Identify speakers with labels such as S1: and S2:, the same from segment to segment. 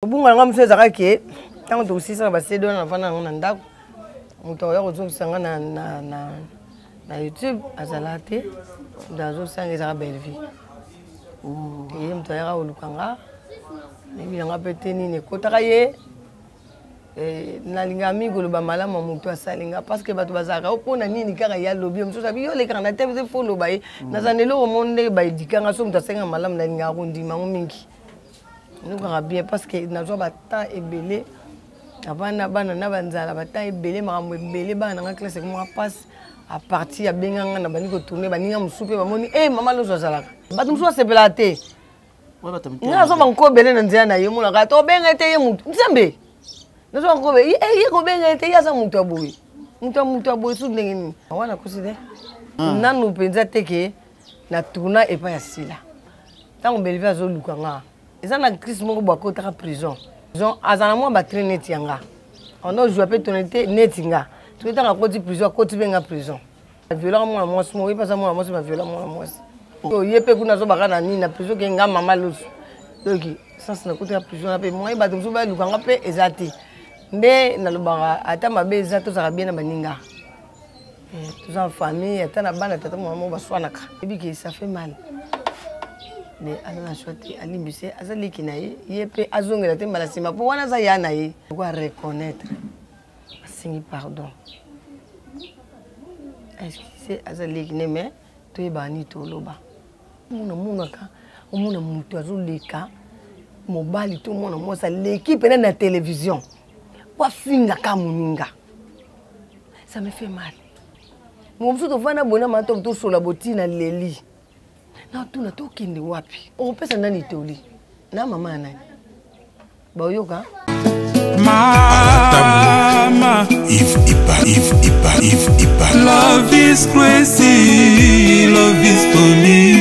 S1: Kobunga na nga mosusu ezalaka ke ntango tokosisaka basede wana nafanda yango na ndako, moto akoya kozongisa nga na, na, na, na YouTube azala te. Moto azosanga ezalaka Bellevue. Ye moto ayaka koluka nga, nayebi na nga mpe te nini ekotaka ye. Eh, nalingaka mingi koloba malamu ya moto asali nga, parce que bato bazalaka o mpona nini kaka ye alobi, mosusu abi yo olekaka na te, fo oloba ye. Naza na eloko mo ndenge baedika nga, so moto asenga malamu nalingaka kondima yango mingi, nokaka bien, parce que nazwa batemps ebele avanda bana na banzala, batemps ebele, makambo ebele, bana nanga classe ekomaka mpasi. À partir abenga nga, na bandi kotourne, baninga mosusu mpe bamoni e mama loso azalaka, bato mosusu basepelaka te. Nga nazwa banko ebele na nzela na ye, omonaka tobenga ete ye motu nzambe, nazwa banko ye kobenga ete ye aza moto ya boye, moto ya moto ya boye, su ndenge nini wana kosi te. Nanu mpenza te ke na tourna epai ya Sila. Ntango Bellevue azoluka nga, eza na crise moko bo akotaka prison, aza na mwa batrain neti ya nga, ono ozwa mpe tonalité neti nga. Soki ntango akoti prison, akoti mpe nga prison, baviolaka mwana mwasi moko, ye mpe aza mwana mwasi, baviola mwana mwasi oyo, ye mpe kuna azobaka na nini na prison ke nga mama loso. Donc sens nakotaka prison na mpe moye bato mosusu baluka nga mpe eza te. Nde nalobaka, ata mabe eza, tozalaka bien na baninga, toza famille, ata na bana tata mama moko baswanaka, ebi ke ça fait mal, mais aza na choix te, alimbise, aza leki na ye, ye mpe azongela te mbala nsima, mpo wana aza ya na ye ko reconnaître, asengi pardon, excuse, aza leki ne, mais toyebaka nini toloba. Mona monaka, omona moto azoleka, mobali to mwana mwasi aleki mpena na télévision po afingaka moninga, ça me fait mal. Mo mosusu tovanda boye na mato, tosola botina leli, natuna tokende wapi, okopesa nani toli na mama ya nani baoyoka.
S2: Mama
S3: Yves Ipa, Yves Ipa, Yves Ipa.
S2: Love is crazy, love is funny.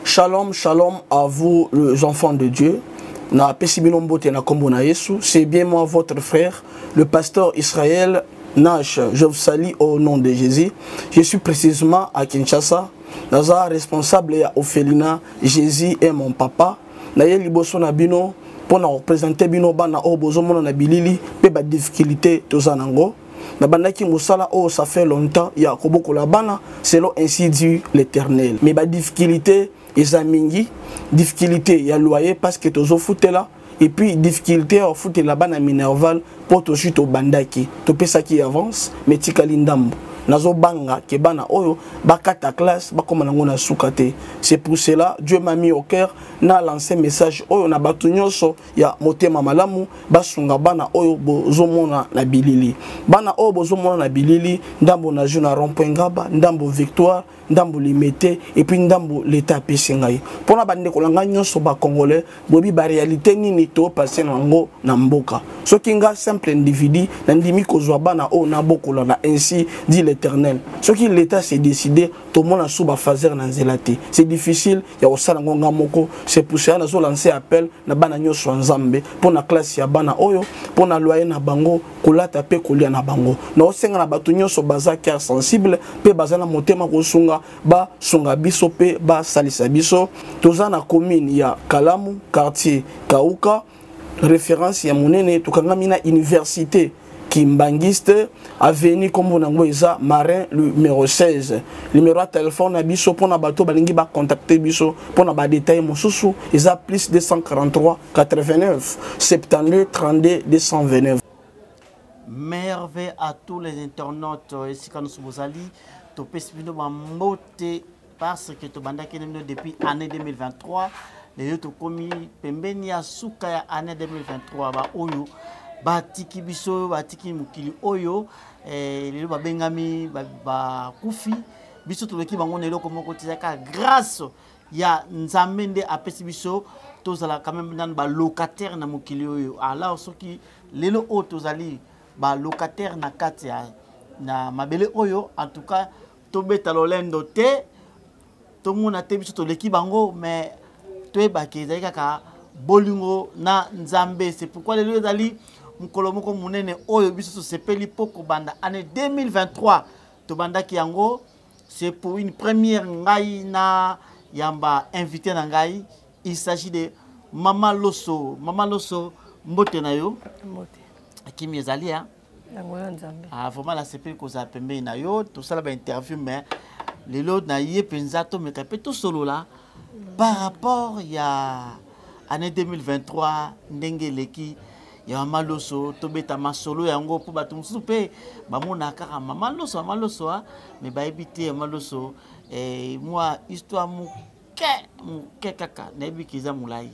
S4: Shalom, shalom à vous les enfants de Dieu. Na pesi bino mbote na kombo na Yesu. C'est bien moi votre frère, le pasteur Israël Nash. Je vous salue au nom de Jésus. Je suis précisément à Kinshasa. Naza responsable ya orphelinat Jésus est mon papa. Na ye liboso na bino pour na représenter bino bana oyo bozomona na bilili pe ba difficulté toza nango. Nabandaki mosala oyo ça fait longtemps ya kobokola bana selon ainsi dit l'Éternel. Mais ba difficulté eza mingi, difficulté ya loyer parce que tozofutela, et puis difficulté ya kofutela bana minerval mpo tozwi, tobandaki, topesaki avance mais tikali ndambo. Nazobanga ke bana oyo bakata classe, bakóma nango na suka te. C'est pour cela Dieu m'a mis au cœur na lancé message oyo na bato nyonso ya motema malamu, basunga bana oyo bozomona na bilili. Bana oyo bozomona na bilili, ndambo na jeu na rond-point Ngaba, ndambo Victoire, ndambo Limete, et puis ndambo l'État apesi ngai. Mpona bandeko na ngai nyonso bacongolais, boyebi baréalité nini topase na yango na mboka. Soki nga simple individu nandimi kozwa bana oyo nabokola na ainsi dit l'Éternel, soki l'État s'est décidé, tomona su bafaser na nzela te, c'est difficile ya kosala yango nga moko. C'est pour cela nazolancer appel na bana nyonso ya Nzambe mpo na classe ya bana oyo, mpo na loyer na bango, kolata mpe kolia na bango. Naosenga na bato nyonso baza cœur sensible mpe baza na motema kosunga, basunga biso mpe basalisa biso. Toza na commune ya Kalamu, quartier Kauka, référence ya monene, tokangami na université Kimbanguiste, avenue kombo nango eza Marin numéro 16. Numéro ya téléphone na biso mpona bato balingi bacontacte biso mpona badetail mosusu eza plus 243 89 72 32 229.
S5: Merveille à tous les internautes esika nyonso bozali, topesi bino bambote parce que tobandaki na bino depuis année 2023, lelo tokomi pembeni ya suka ya année 2023. Baoyo batiki biso, batiki mokili oyo, lelo babengami bakufi, biso toloki bango na eloko moko te, ezalaka grâce ya Nzambe nde apesi biso tozala quand même nanu balocataire na mokili oyo. Alors soki lelo oyo tozali balocataire na kati ya na mabele oyo, en tout cas tobeta lolendo te, tomona te biso toleki bango, mais toyebaki ezali kaka bolingo na Nzambe. C'est pourquoi lelo ezali mokolo moko monene oyo biso tosepeli mpo kobanda année 2023 tobandaki yango. C'est pour une première ngai na yamba invité na ngai, il s'agit de Mama Loso. Mama Loso, mbote na yo.
S1: Mbote.
S5: Kimi ezali hein?
S1: Yango ya Nzambe.
S5: Ah, vraiment nasepeli kozala pembeni na yo, tosala ba interview mais lelo na ye mpenza tomeka mpe tosolola par rapport ya année 2023 ndenge eleki ya mama Loso. Tobeta masolo yango mpo bato mosusu mpe bamona kaka mama Loso, mama Loso, ah, mais bayebi te mama Loso eh, mwa histoire moke moke kaka nayebi ke eza molai,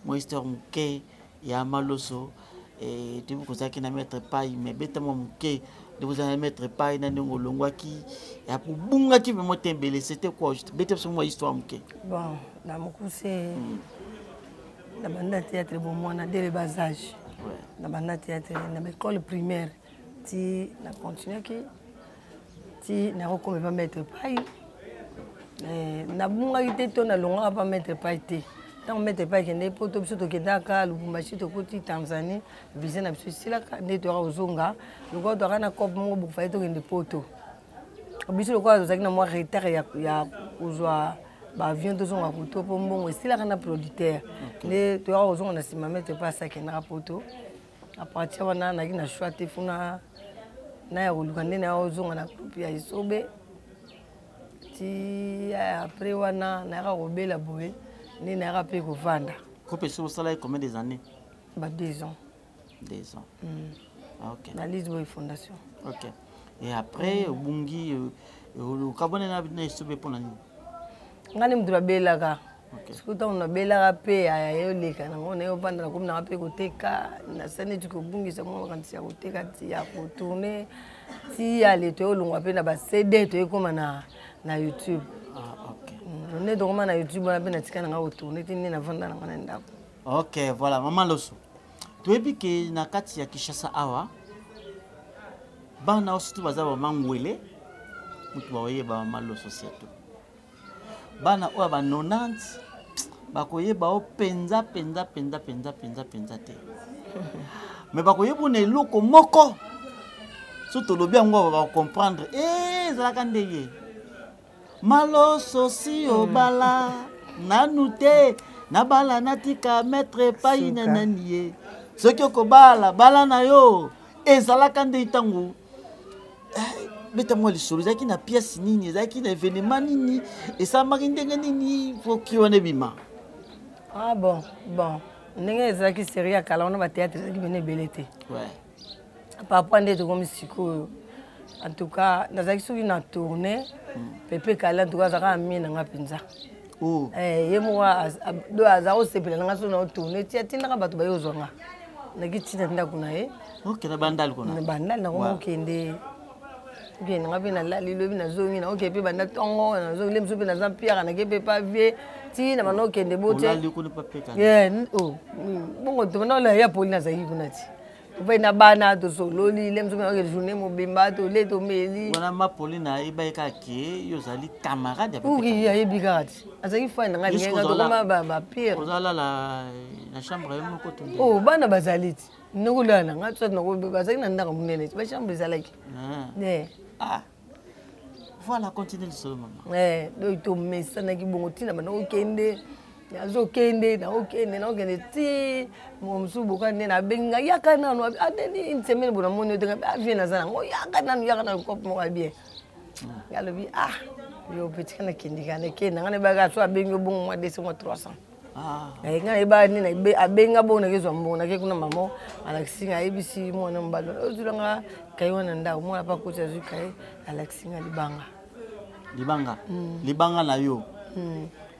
S5: mwa histoire moke ya mama Loso. Eh, toyebi kozalaki na maître Pai, mais beta mwa moke ndenge ozala na maître Pai na ndenge olongwaki ya kobungaki vraiment te ebele. C'était quoi juste? Beta biso mwa histoire moke.
S1: Bon, na mokuse, na banda théâtre bomwana dès le bas âge. Na banda théâtre na baécole primaire ti na continuaki ti nakokoma epa maître Pai. Nabungaki te to nalongwaka pa maître Pai te. Ntango maître Pai ekende poto, biso tokendaka Lubumbashi, tokoti Tanzanie, visa na biso esilaka nde toyaka kozonga. Lokola toyaka na cope moko bokofai tokende poto, biso lokola tozalaki na mwa retard ya kozwa baavion, tozonga koto mpo mbongo esilaka na producteur nde toyaka kozonga na nsima. Maître Pai asi akendaka poto. À partir wana nayaki na choix te, funa naya koluka nde naya kozonga na groupe ya Esobe. Ti après wana nayaka kobela boye nde nayaka mpe kovanda.
S5: Groupe Esobe osalaki combien des années?
S1: Ba 2 ans.
S5: 2 ans. Ah, ok.
S1: Na Lisboy Fondation.
S5: Ok, et après obungi, okabwana na Esobe mpona nini?
S1: Ngai nde moto babelaka. Soki ntango nabelaka mpe ayoleka nango naye ovanda, nakomi nanga mpe koteka, nasali neti kobungisa mwa makanisi ya koteka ti ya kotourne ti ale toyolongwa mpe na baCD, toyekóma na YouTube.
S5: Ah, ok.
S1: Nde tokóma na YouTube wana mpe natika nanga kotourne ti nde navanda nanga na ndako.
S5: Ok, voilà. Mama Loso, toyebi ke na kati ya Kinshasa awa bana oyo surtout baza bamangwele moto baoyeba mama Loso, surtout bana oyo ya ba 90 bakoyeba o mpenza mpenza mpenza mpenza mpenza mpenza te, mais bakoyeba na eloko moko so tolobi yango bakocomprendre. E ezalaka ndenge Maloso si obala nanu te, nabala natika maître epai na nani ye. Soki okobala, bala na yo. Ezalaka nde ntango beta mwa lisolo, ezalaki na pièce nini, ezalaki na événement nini, esalamaki ndenge nini poki wana ebima?
S1: Ah bon, ndenge ezalaki série ya kala wana, bathéâtre ezalaki bene ebele te par rapport nde tokomi sikoyo. En tout cas nazalaki soki na tourne pepe kala, en tout cas azalaka ami na nga mpenza.
S5: Oh.
S1: Ye moko do aza kosepela na nga soki na tourne ti atindaka bato baye ozwa nga, naki ntina ndako na ye.
S5: Ok, na Bandali kuna.
S1: Na Bandali nakoma okende okende nga mpe nalali, lobi nazongi, naoke mpe banda ntongo nazongi le mosusu mpe naza mpiaka, nake mpe pa vie ti na banda okende bo te.
S5: Olali kuna papeka?
S1: Oh, bongo tobanda ola ya poli, nazalaki kuna ti mpe na bana tosololi le mosusu naoke journée mobimba tole tomeli.
S5: Wana ma Pauline ayebaki kaka ke yo ozali camarade ya Pepe?
S1: Uki ayebi kaka ti azalaki fai na ngai, alingai tokoma bapire.
S5: Ozalala na chambre ye moko to nde?
S1: Oh, bana bazali ti nokolala na ngai, soit bazalaki na ndako monene ti bachambre ezalaki.
S5: Ah. Ah. Voilà, continue lisolo, mama.
S1: Donc tomesanaki bongo ntina banda kokende, nazokende, naokende, naokende ti moko mosusu boka nde nabengi ngai: "Yaka nanu." Adeni une semaine bo namoni yo te. Ngai avie naza nango, yaka nanu, yaka nanu cope moko ya bien. Ngai alobi: "Ah, yo pe tika nakende kaka." Nakende ngai nayebaka so abengi yo bongo mwa 200, mwa 300. Ngai nayebaka nini abenga bongo, nakezwa mbongo, nake kuna, mama alakisi ngai, ayebisi mwana mobali ozwilanga kai wana ndako. Mwana mpe akoti, azwi kai, alakisi ngai libanga.
S5: Libanga? Libanga na yo?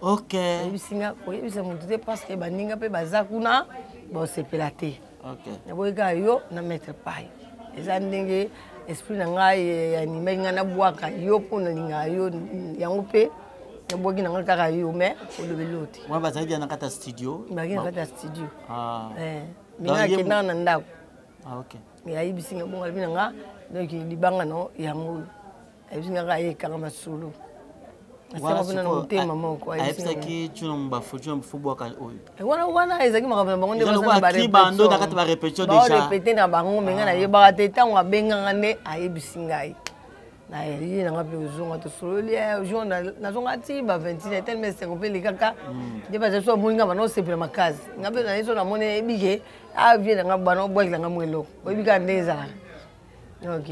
S5: Ok.
S1: Ayebisi nga koyebisa motu te parce que baninga mpe baza kuna bosepela te. Naboyi kaka yo na maître Pai. Eza ndenge esprit na ngai animaki ngai nabwaka yo mpo nalingaka yo, yango mpe nabwaki na ngai kaka yo, mais olobeli yo te.
S5: Wana bazalaki na kati ya studio?
S1: Bazalaki na kati ya studio. Mais ngai akendaka na ndako.
S5: Ah, ok.
S1: Ayebisi nga bongo, alobi na nga: "Donc libanga no yango oyo." Ayebisi nga kaka ye ekanga masolo, asenga mpena na motema moko.
S5: Ayebisaki Tuna Mbafu, Tuna Mbafu bwaka oyo.
S1: Wana ezalaki makambo na bango nde.
S5: Bando na kati barépétition déjà.
S1: Barépété na bango, mais ngai nayebaka te. Ntango abenganga nde ayebisi ngai. Naye nanga mpe ozonga, tosololi eh, jour nazonga ti ba 21 telema esengo mpe elekaka hmm. Nde baza so amoni nga bana osepela makasi, nga mpe naye so namoni nayebi ke avie ah, nanga bana obwakela nga mwa eloko, oyebi kaka ndenge ezalaka. Ok,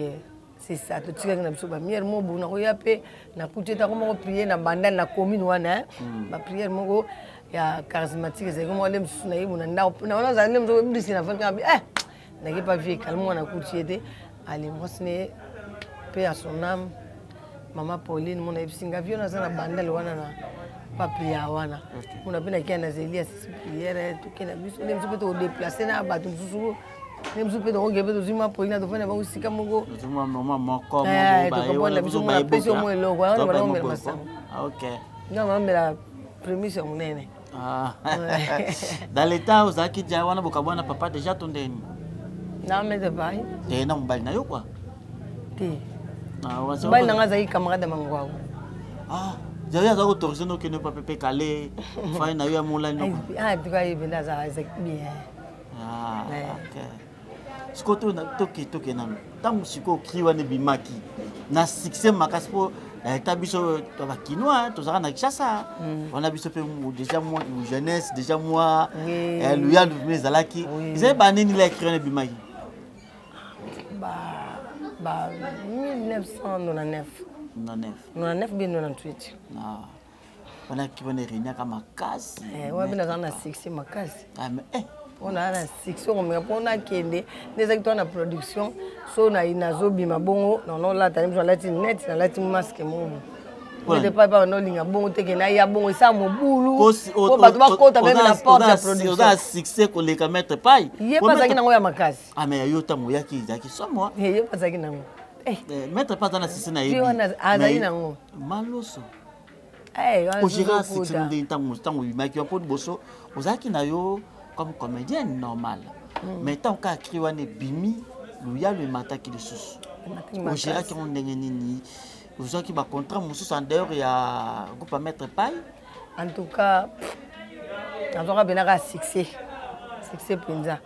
S1: c'est ça. Totikaki na biso bamiere mobu, nakoya mpe nakuti ete yango moko priere na bandani na commune wana, hmm. Bapriere moko ya charismatique ezalaki moko nde mosusu nayebu na ndako na wana azali nde mosusu ebisi na fani kaka eh nake pa vie kalme wana nakuti ye te. Ale mwasi ne mpe ya son âme, mama Pauline, mona yebisi nga vie wana aza na bandale wana na paprière wana, mona mpe nakia na zeli asisi priere, toke na biso nde mosusu mpe tokodeplace na bato mosusu nde mosusu mpe tokoke mpe tozwi ma Pauline, tofandi na bango esika moko, tokabwana biso, mona apesi yo mwa eloko wana, bana omela masango nga bamela prémisse ya monene.
S5: Ah. Dans l'état ozalaki dia wana, bokabwana papa déjà to ndeni?
S1: Na maître pai.
S5: Te, na mobali na yo quoi.
S1: Te, ah, mobali nanga azalaki camarade ya mangwaku.
S5: Ah, javi azalaki autorisé nokende pa pepe kale fai na yo ya molani?
S1: Ah, tuka ye mpenza azalaki bien.
S5: Ah, ok. Sikoyo toke toke nano ntango sikoyo cri wana ebimaki na succès makasi, mpo ta biso to bakinois tozalaka na Kinshasa hmm. wana, biso mpe déjà mwa jeunesse, déjà mwa eh, luyalu mpe ezalaki, ezali banini la cri wana ebimaki?
S1: Ba 1999.
S5: 99.
S1: 99 bien 98.
S5: Wana ki wana eregnaka makasi.
S1: Eh, wana mpe nazala na succès makasi mpona ah, na succès okomeka mpo nakende nde ezalaki toa na production so nazobima bongo nanolata nde mosu nalati net, nalati masque moko ete pai pai nolinga bongo te ke naya bongo esala mobulu po bato bakota meme na porte ya production.
S5: Oza na succès koleka maître pai.
S1: Ye mpe azalaki nango ya makasi.
S5: Ah, mais yo ntango oyaki ezalaki somo.
S1: Ye mpe azalaki nango.
S5: Eh. Eh, maître pai aza na succès na ye.
S1: Azalaki nango.
S5: Maloso ogéra succès ndenge ntango ntango obimaki wa mpo liboso ozalaki na yo comme comédienne normale, mais ntango kaka cri wana ebimi, luyalo emataki lisusu, ogéraki yango ndenge nini? Ozwaki bacontrat mosusu en dehors ya groupe ya maître pai?
S1: En tout cas, nazwaka mpena kaka succès, succès mpenza.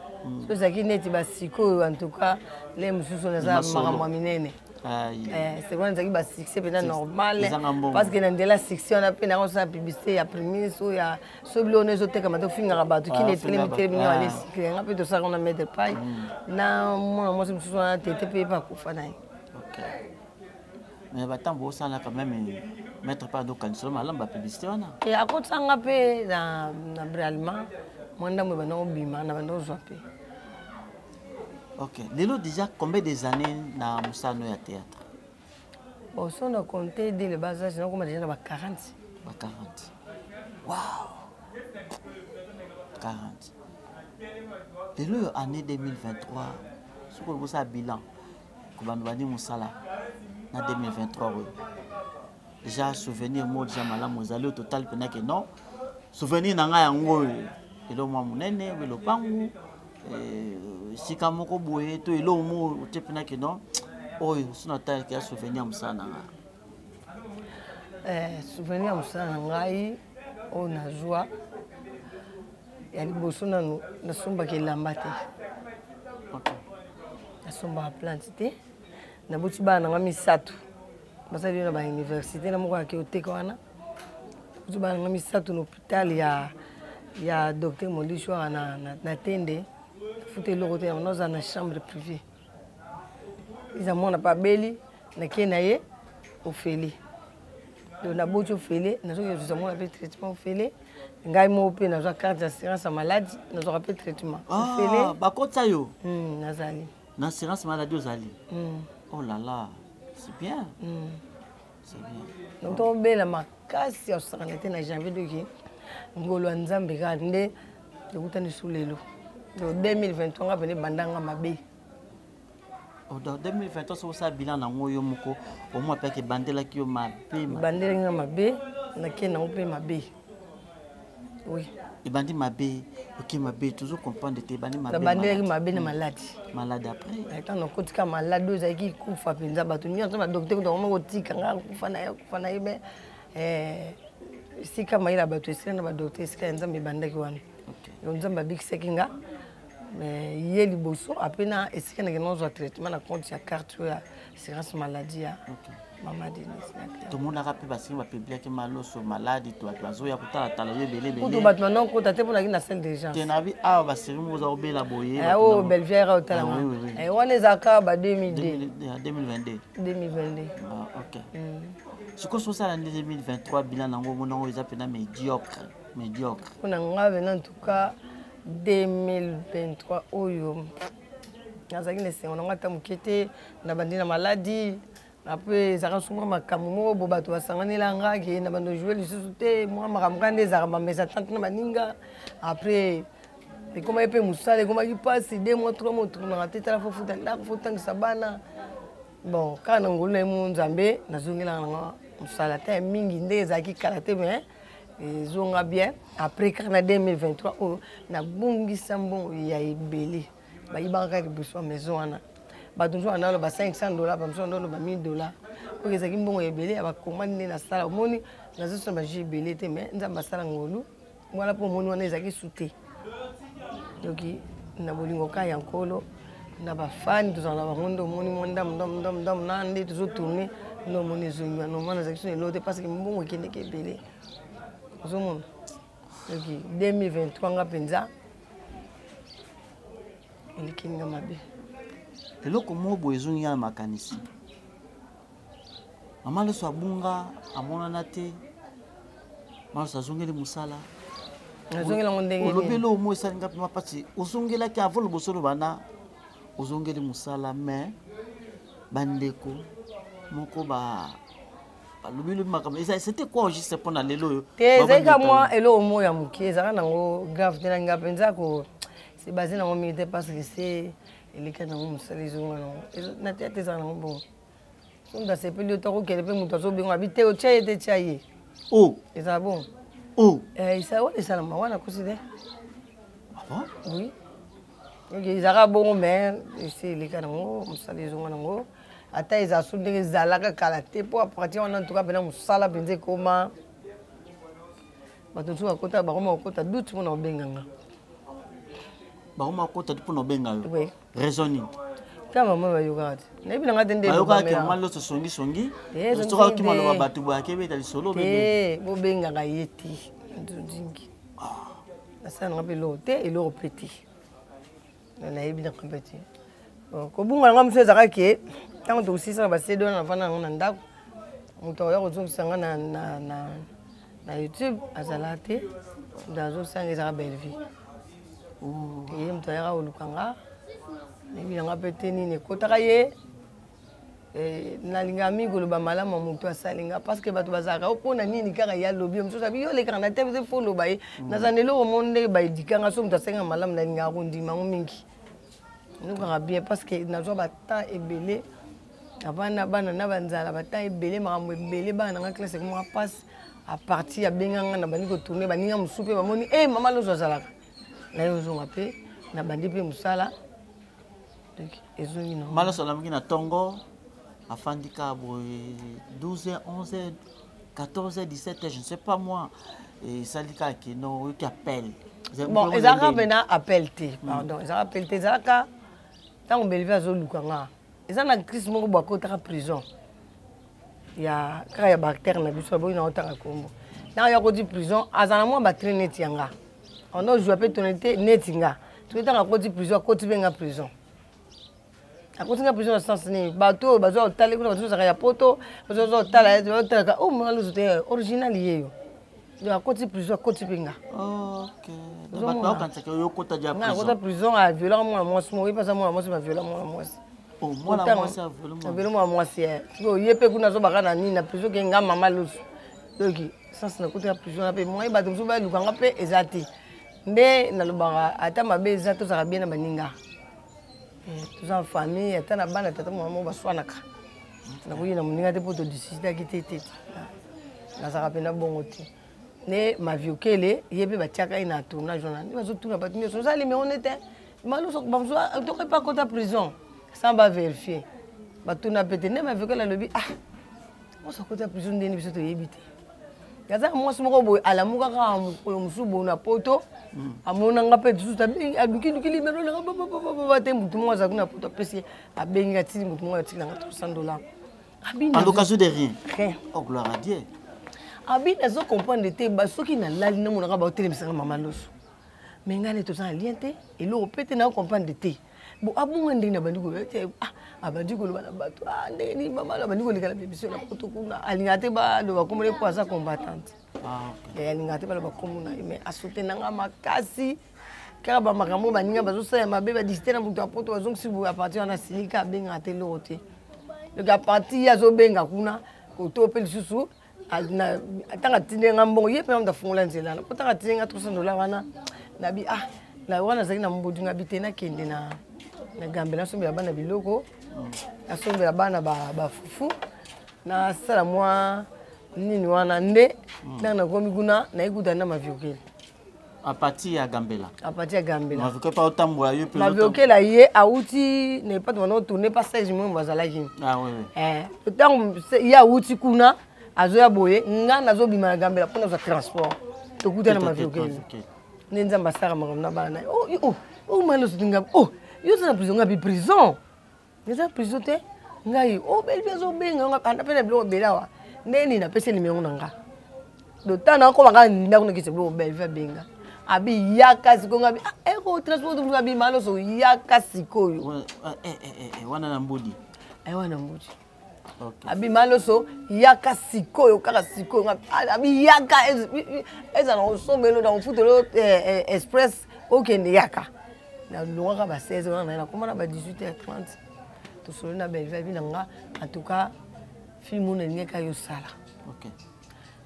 S1: So ezalaki neti basikoyo, en tout cas le mosusu naza makambo ya minene. Eh, c'est vrai, ezalaki basuccès mpenza normal, parce que na nzela succès wana mpe nakosala publicité ya primise oyo ya so biloko wana ezotekama te, ofingaka bato kini etelemi telemi nyo ale sikle yanga mpe tosalaka wana maître pai na mwana mwasi mosusu wana tete mpe ye mpe akufa na ye.
S5: Mais batango osala quand même, maître pai adokanisa malamu bapublicité wana.
S1: Akotanga mpe na bralima mwa ndambo ebanda kobima na banda kozwa mpe.
S5: Ok, lelo déjà combien des années na mosala ya théâtre?
S1: Bon, so na compte dès le bas âge, nakoma déjà na ba 40.
S5: Ba 40, wow, 40 lelo oyo année 2023. Soki olobosala bilan kobanda bandi mosala na 2023 oyo, déjà souvenir moko déjà malamu ezali oyo total mpena ke non, souvenir na ngai yango oyo, eloko mwa monene oyo lopangu esika moko boye to eloko moko otie mpena ke non, oyo so natalaki ya souvenir ya mosala na ngai?
S1: Eh, souvenir ya mosala na ngai oyo nazwa ya liboso, nanu nasombaka elamba te, nasombaka plante te. Nabuti bana na ngai misato basali na bauniversité, na moko ake oteka wana. Nabuti bana na ngai misato na hôpital ya docteur Molisho aka na Tende, nafuta eloko te, yango nazala na chambre privée. Eza mwana mpe abeli, nakei na ye ofele. Donc naboti ofele, nazoki kozwisa mwana mpe traitement ofele. Ngai moko mpe nazwa carte d'assurance ya maladie, nazwaka mpe traitement ofele.
S5: Ah, bakotisa yo?
S1: Nazali.
S5: Na assurance maladie ozali? Oh là là, c'est bien, c'est bien.
S1: Donc tobela makasi ya kosakana te na janvier, doki ngolo ya Nzambe kaka nde tokutani su lelo. Donc 2023 nga pene ebandanga mabe.
S5: Oh, dans 2023, soki osala bilan nango yo moko, omoi mpe ebandelaki yo mabe?
S1: Ebandelaki nga mabe, nakei nango mpe mabe, oui.
S5: Ebandi mabe, oke mabe, tozo comprendre te, ebandi mabe.
S1: Nabandelaki mabe na maladi.
S5: Malade après?
S1: Ntango nakotika maladi oyo ezalaki kufa mpenza, bato nyonso, badocteur kuta kotika nga kufa na ye, kufa na ye, me esika mayela bato esika na badocteur, esika ya Nzambe ebandaki wana. Donc Nzambe abikisaki nga. Mais ye liboso ape na esika nakende kozwa traitement na compte ya carte oyo ya assurance maladie ya mama Denise.
S5: Tomonaka mpe basingi bapubliaki maloso maladi to bato bazoya kotalatala yo ebele
S1: ebele. Kutu bato banda kokota te mpo naki na salle d'urgence.
S5: Te nabi awa baseri moko oza kobela boye.
S1: Eh, oyo Belvière otala ah, eh, wana ezalaka ba 2002.
S5: 2022.
S1: 2022.
S5: Ah, ok. Sikoyo sosala nde 2023 bilan nango omona yango eza mpena médiocre médiocre.
S1: Mpo na nga pena en tout cas 2023 oyo nazalaki na esengo nango ata moke te. Nabandi na maladi, apres ezalaka so mwa makambo moko bo bato basanganela nga ke na bando joue lisusu te, mwa makambo kaka nde ezalaka bamesa tante na baninga. Apres ekomaki mpe mosala ekomaki mpasi, 2 mois 3 mois tournaka te, tala fofuta ndako, fotangisa bana. Bon, kaka na ngolu na ye mo Nzambe, nazongelaka nanga mosala te ya mingi ndenge ezalaki kala te, mais ezonga bien. Après kaka na 2023 oyo nabungisa mbongo ya ebele, bayibaka kaka liboso ya maison wana. Bato mosusu banda oloba 500 $, bamosusu banda oloba 1000 $, oyo ezalaki mbongo ebele ya bakomani nde nasala. Omoni nazosala bajus ebele te, mais Nzambe asala ngolu wana mpo omoni wana ezalaki su te. Donc na bolingo kaka ya Nkolo na bafani tozala na bango nde omoni mwa ndamu ndamu ndamu ndamu na nde tozotourne nde omoni ezongi wana. Omona ezalaki so eloko te parce que mbongo ekendeki ebele, ozomona. Donc 2023 nga mpenza eleki nga mabe.
S5: Eloko moko boye ezongi nga na makanisi, mama Loso abunga, amonana te, mama Loso azongeli mosala.
S1: Nazongeli yango ndenge
S5: olobi eloko moko esali nga mpe mapasi. Ozongelaki avant liboso oloba na ozongeli mosala, mais bandeko moko ba balobi lobi makambo, c'était quoi au juste mpona lelo oyo?
S1: Te, ezalaki ka mwa eloko moko ya moke, ezalaka nango grave te. Na nga mpenza ko se base nango mingi te parce que se eleki nango mosala ezonga nango na théâtre, ezala nango bongo. So moto asepeli yo tokokende mpe moto azobenga abi te, otya ye te, tya ye.
S5: Oh.
S1: Ezala bongo.
S5: Oh.
S1: Wana esalama wana kosi te.
S5: Ah bon?
S1: Oui, donc ezalaka bongo, mais esi eleka nango, mosala ezonga nango, ata ezala so ndenge ezalaka kala te. Mpo apartir wana ntuka mpena mosala mpenza ekoma, bato mosusu bakota, bakoma kokota doute mpona kobenganga.
S5: Bakoma kokota mpona kobenga yo?
S1: Oui.
S5: Raison nini?
S1: Ta mama bayokaka te, nayebi nanga te nde.
S5: Bayokaka mama Loso songisongi, soki ayoki maloba bato boye akebeta lisolo.
S1: Te, bobengaka ye te, nzonzingi nasala nanga mpe eloko te, eloko mpe te, nayebi nanga mpe te. Kobunga nanga mosusu ezalaka ke ntango tokosisaka basede wana, navanda yango na ndako, moto akoya kozongisa nga na YouTube azala te. Moto azosanga ezalaka Bellevie, ye moto ayaka koluka nga, nayebi nanga mpe te nini ekotaka ye. Nalingaka mingi koloba malamu ya moto asali nga parce que bato bazalaka o mpona nini kaka ye alobi yo mosusu abi yo olekaka na te te fo oloba ye. Naza na eloko mo ndenge baedikanga, so moto asalinga malamu nalingaka kondima yango mingi, nokaka bien parce que nazwa batemps ebele avanda bana na banzala, batemps ebele, makambo ebele, bana nanga classe ekomaka mpasi. À partir abenganga na bandi kotourne, baninga mosusu mpe bamoni e mama Loso azalaka na ye, ozonga mpe na bandi mpe mosala, donc ezongi na
S5: Maloso alamuki na ntongo, afandi kaka boye, 12 h, 11 h, 14 h, 17 h, je ne sais pas moi, esali kaka keno oyoki appel.
S1: Bon, ezalaka mpena appel te, pardon, ezalaka appel te, ezalaka ntango Bellevie azoluka nga. Eza na crise moko bo akotaka prison ya kaka ya baacteur na biso, aboyi na otanga kombo. Ntango ya koti prison, azala mwa batre neti ya nga, ono ozwa mpe tonalité neti nga. Soki ntango akoti prison, akoti mpe nga prison, akoti nga prison na sens nini? Bato oyo bazwa kotala kuna, bato ozalaka ya poto, bazwa kotala, bazotalaka o mwana Loso te, original ye yo. Donc akoti prison, akoti mpe nga. Akota prison, aviolaka mwana mwasi moko, ye mpe aza mwana mwasi, baviola mwana mwasi. Aviola mwana mwasi ye mpe kuna azobaka na nini na prison ke nga mama Loso. Donc sens nakoti ya prison na mpe moye bato mosusu balukanga mpe eza te. Nde nalobaka ata mabe eza, tozalaka bien na baninga, toza na famille, ata na bana tata mama moko baswanaka, nakoki na moninga te mpo todisitaki te te, nazalaka mpena bongo te. Nde Maviokele ye mpe batiaka ye na tournage wana, nde bazotuna bato nyonso, oza nimero ne te tokoki mpe akota prison sans baverifie, batuna mpe te. Nde Maviokele alobi: "Ah, oso akota prison ndeni, biso toyebi te." Aza mwasi moko boye alamuka kaka mokolo mosusu boye na poto, amonanga mpe lisusu alukiluki limero nanga babababa te. Motu moko azalaki na poto, apesi, abengi, atili motu moko, atili nanga 300 $.
S5: À l'occasion de rien. Rien. Oh, gloire à Dieu.
S1: Abi nazo comprendre te, soki nalali namonaka baotelemisanga mama Loso, mais ngai nde toza na lien te, eloko mpe te, nao comprendre te. Bon, abonga ndenge nabandi koloba te, ah, abandi koloba na bato, ah, ndenge nini mama abandi koleka na biso na poto kuna, alingaka te baloba kombo ne po aza combattante.
S5: Ah, okay.
S1: Alingaka te baloba kombo na ye, mais asoutenanga makasi kaka bamakambo baninga bazosala mabe, badisite na moto ya poto, bazongisi boye. À partir wana silika, abengaka te eloko te. Donc à partir ye azobenga kuna koto mpe lisusu, ntango atindi nga mbongo, ye mpe moto afungola nzela wana, po ntango atindi nga 300 $ wana, nabi ah, na wana azalaki na mbodi, ngabi te, nakende na Gambe, nasombela bana biloko, nasombela bana bafufu, nasala mwa nini wana nde. Ntango nakomi kuna, nayekuta na Maviokele.
S5: À partir ya Gambela.
S1: À partir ya Gambela.
S5: Maviokele mpe otambola yo mpe.
S1: Maviokele ye awuti na epato bana otourne pa Serge Mwembo azalaki.
S5: Ah, oui, oui.
S1: Ntango ye awuti kuna azoya boye, nga nazobima na Gambela mpo nazwa transport, tokutana Maviokele. Nde Nzambe asalaka makambo na bana na ye. Oh, oh, maloso nga, oh, yo oza na prison? Nga bi prison eza prison te. Ngai o beli mpe azobenga nga anda mpe na biloko ebele awa. Ndenge nini napesi nimero na nga? Do ntango nakoma kaka ndako, nakisa biloko, Belvi abenga, abi yaka sikoyo. Ngabi ah, eko transport, ngabi maloso yaka sikoyo.
S5: Wana na Mbudi?
S1: Wana Mbudi. Abi maloso yaka sikoyo, kaka sikoyo. Abi yaka, eza na kosombelo na kofutelo express, okende, yaka. Nalongwaka ba 16 wana, naye nakoma na ba 18 h 30, tosoli na Belvi. Abi na nga, en tout cas film oyo nalingaki yosala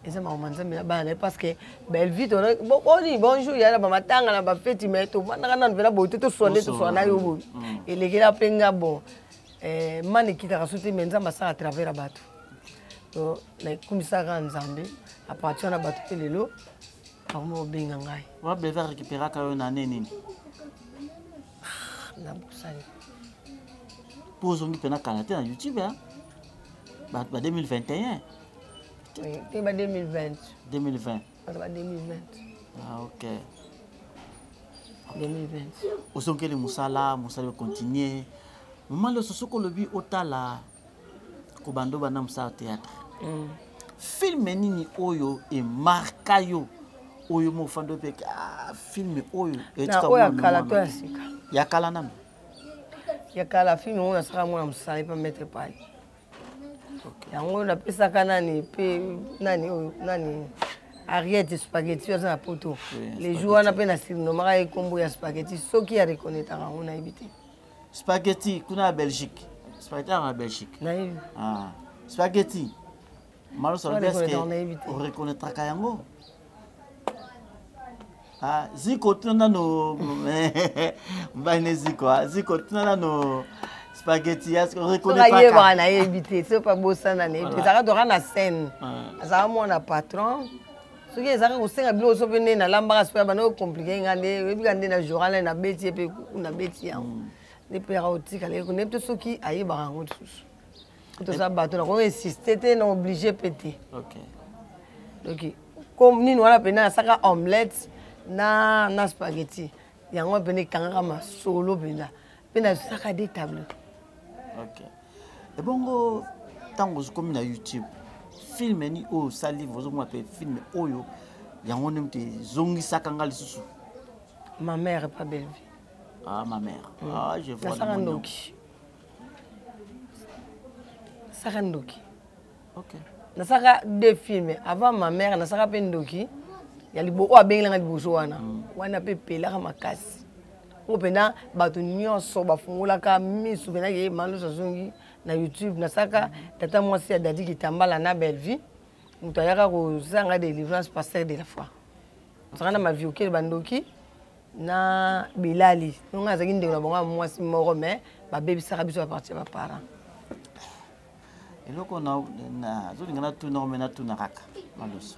S1: eza makambo ya Nzambe na bana na ye, parce que Belvi boni bonjour ya na bamatanga na bafeti, mais tovandaka nanu mpena boye te, toswa nde toswa na yo boye, elekela mpe nga. Bon, mana ekitaka so te, mais Nzambe asala à travers ya bato. Donc nakumisaka Nzambe. À partir wana bato mpe lelo bakoma kobenga ngai.
S5: Wa Belvi arécupéraka yo na ane nini?
S1: Nabosani.
S5: Mpo ozongi mpena kala te na YouTube, ba 2021.
S1: Te, ba 2020.
S5: 2020.
S1: Ba 2020.
S5: Ah, ok.
S1: 2020.
S5: Ozongeli mosala, mosala econtinue. Mama Loso, soki olobi otala kobanda obanda mosala théâtre, film nini oyo emarka yo, oyo mo ofandi mpe ah, film oyo?
S1: Oyo ya kala to ya sika?
S5: Ya kala nano.
S1: Ya kala, film oyo nasalaka mwana mosala epa maître Pai. Yango napesaka nani mpe nani, oyo nani, Ariete Spaghetti, aza na poto. Le jour wana mpe nasirinomaka ye nkombo ya Spaghetti, soki areconnaîtraka yango, nayebi te.
S5: Spaghetti kuna ya Belgique, spaghetti na Belgique.
S1: Nayebi.
S5: Ah. Spaghetti Maloso alobi, est-ce oreconnaîtraka yango? Ah, Ziko, tuna nano mobali ne Ziko. Ah, Ziko, tuna nano Spaghetti, est-ce
S1: oreconnaîtraka? Nayebi te, soki abosana, nayebi te. Ezalaka toka na scène, azalaka mwana patron. Soki ezalaka kosenga biloko so mpe nde nalambaka, soki banda kocompliquer nga, nde oyebika nde na jour nabeti ye mpe, nabeti yango nde mpe yaka kotikala ye. Ndebi te soki ayebaka yango lisusu. Toza bato, nakoki insiste te, na oblige mpe te. Donc comme nini wana mpena nasaka omelette na spaghetti, yango mpena ekangaka masolo mpenza, mpe nasaka de tableau.
S5: Ok, ebongo ntango ozokomi na YouTube, film ni oyo osali, ozomona mpe film oyo yango nde moto ezongisaka nga lisusu?
S1: Ma mère, pas Bellevue.
S5: Ah, ma mère. Ah, je vois.
S1: Nasaka ndoki, nasaka ndoki. Nasaka deux films avant ma mère. Nasaka mpe ndoki ya oyo abengelanga liboso wana. Wana mpe epelaka makasi, oyo mpena bato nyonso bafungolaka misu mpena ke Maloso azongi na YouTube. Nasaka tata mwasi ya Dadi Kitambala na Bellevie, moto ayaka kozanga délivrance, pasteur de la foi. Azalaka na Maviokele, bandoki na Bilali. Nonga azalaki ndeko na bango ya mwasi moko, mais babebisaka biso à partir ya baparent.
S5: Eloko nazolinga natuna, ome natuna kaka Maloso.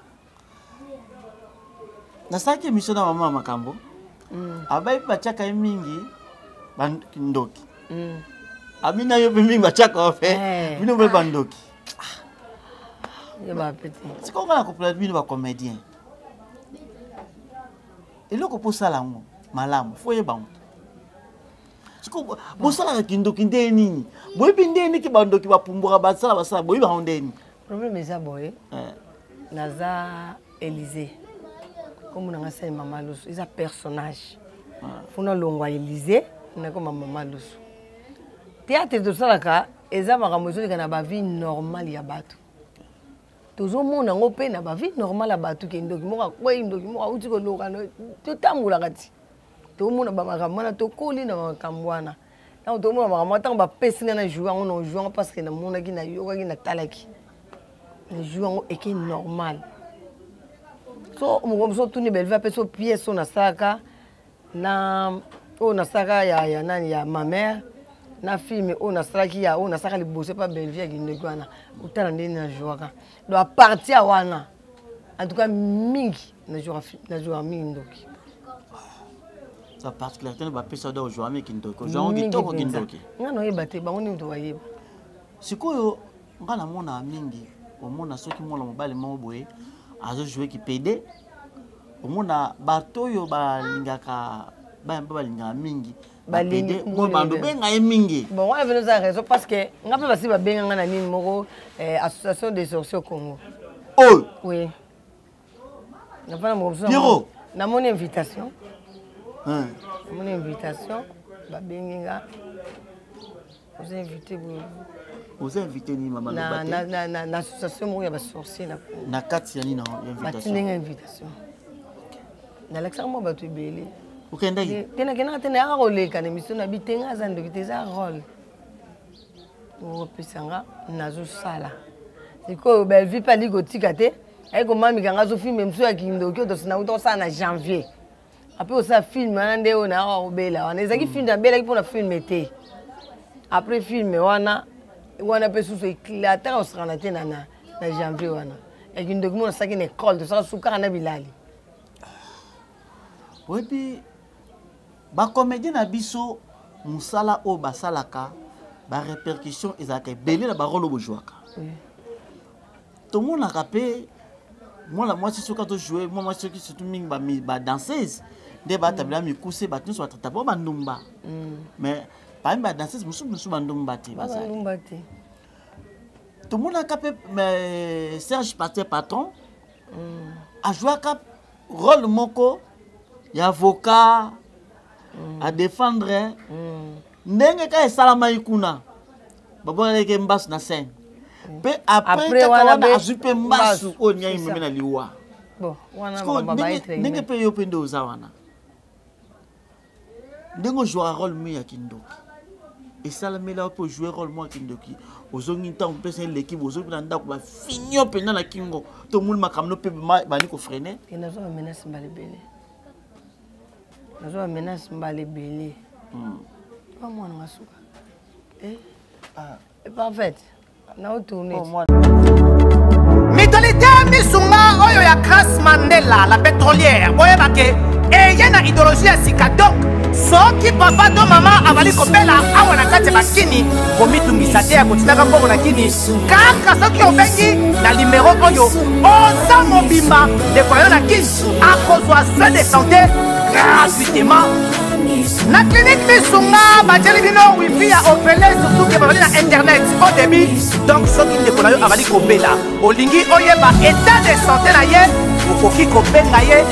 S5: Nasalaki émission na mama ya makambo, abai mpe batiaka ye mingi bandoki. Amina, yo mpe mingi batiaka yo mpe, bino mpe bandoki.
S1: Yebaka mpe te.
S5: Sikoyo nga na kopela bino bacomédien, eloko mpo osala yango malamu, fo oyeba yango. Sikoyo bosalaka kindoki nde nini? Boyebi nde nini ke bandoki bapumbwaka, basala basala, boyebi yango nde nini?
S1: Problème eza boye. Naza Élysée, kombo na nga sai Mama Lusu, eza personnage. Funa longwa Élysée, nakoma Mama Lusu. Théâtre tosalaka eza makambo ezoleka na bavie normale ya bato. Tozomona yango mpe na bavie normale ya bato ke ndoki moko akwei, ndoki moko auti koloka. Totambolaka ti tomona bamakambo wana, tokoli na makambo wana. Ntango tomona makambo wana, ntango bapesi nga na joue yango, na joue yango parce que namonaki, nayokaki, natalaki, na joue yango eke normal. So moko mosusu otuni Belvi, apesi o pièce oyo nasalaka na oyo nasalaka ya nani, ya ma mère, na film oyo nasalaki, ya oyo nasalaka liboso epa Belvi, ya kindoki wana. Otala ndenge najouaka. Donc à partir ya wana, en tout cas mingi najouaka mingi ndoki.
S5: Sa particularité bapesa do ojouaka mingi kindoki, ojouaka kitoko kindoki.
S1: Nga nayeba te, bango nini to bayeba.
S5: Sikoyo nga namona mingi, omona soki mwana mobali moko boye azojoue kipede, omona bato oyo balingaka bayamba, balingaka mingi bapede, bando benga ye mingi.
S1: Bon, wana vene oza raison, parce que nga mpe basi babenga nga na nini moko, Association des sorciers au Congo.
S5: Oyo?
S1: Oui, nafana moko mosusu.
S5: Pierrot?
S1: Namoni invitation, namoni invitation, babengi nga, oza invité boye.
S5: Oza invité nini, mama?
S1: Na, na association moko ya basorcier na Congo.
S5: Na kati ya nini na invitation?
S1: Batindi nga invitation, nalakisaka mwa bato ebele.
S5: Okendaki?
S1: Te, nakendaka te. Nayaka koleka na émission na bi te. Nga aza ndoki te, eza rôle okopesa nga, nazosala. Sikoyo Belvi mpe alingi kotika te, aye komamika nga azo filme mosusu ya kindoki oyo tosi nauta kosala na janvier. Apres kosala filme wana nde oyo nayaka kobela wana. Ezalaki filme, nabelaki mpona filme te. Après filme wana, wana mpe susu éclataka, kosakana te na janvier wana ya kindoki mo nasalaki na école, tosala su kaka na bilali.
S5: Oyebi bacomédien na biso, mosala oyo basalaka, barépercussion ezalaka ebele na barole oyo bozwaka. Tomonaka mpe mwana mwasi soki azojoue, mwana mwasi soki, surtout mingi badanseuse nde batabela mikuse, bato nyonso batrata bango bandumba. Mais parmi badanseuse mosusu, mosusu bandumba te bazali.
S1: Bandumba te.
S5: Tomonaka mpe Serge Pater Patron ajouaka rôle moko ya avocat, adéfendre ndenge kaka esalamaki kuna, babonalaki mbasu na scène mpe après
S1: Après
S5: kaka
S1: wana
S5: wana azwi mpe mbasu
S1: mbasu,
S5: oyo ngai
S1: c'est ça.
S5: memi na liwa.
S1: Bon, wana
S5: Sikoyo,
S1: makambo baetre.
S5: Ndenge mpe yo mpe nde oza wana, ndenge ozwaka rôle mi ya kindoki, esalamela yo mpe ojoue rôle moko ya kindoki, ozongi ntango mpesa eleki, bozongi mpe na ndako, bafini yo mpenza na kingo, tomoni makambo no mpe bandi kofreiner.
S1: E, nazwa bamenace mbala ebele, nazwa bamenace mbala ebele. Ba mwana nga suka. Eh, parfait, naotourne.
S6: Mutualité Misunga oyo ya Grace Mandela la pétrolière, boyeba ke eye na idéologie ya sika. Donc soki papa to mama azali kobela awa na kati ya bakini, komitungisa te ya kotindaka mbongo na kini. Kaka soki obengi na nimero oyo, oza mobimba, ndeko yo na kini akozwa soin de santé gratuitement na clinique Misunga. Batieli bino wifi ya ofele, surtout ke bazali na internet au débit. Donc soki ndeko na yo azali kobela, olingi oyeba état de santé na ye, okoki kobenga ye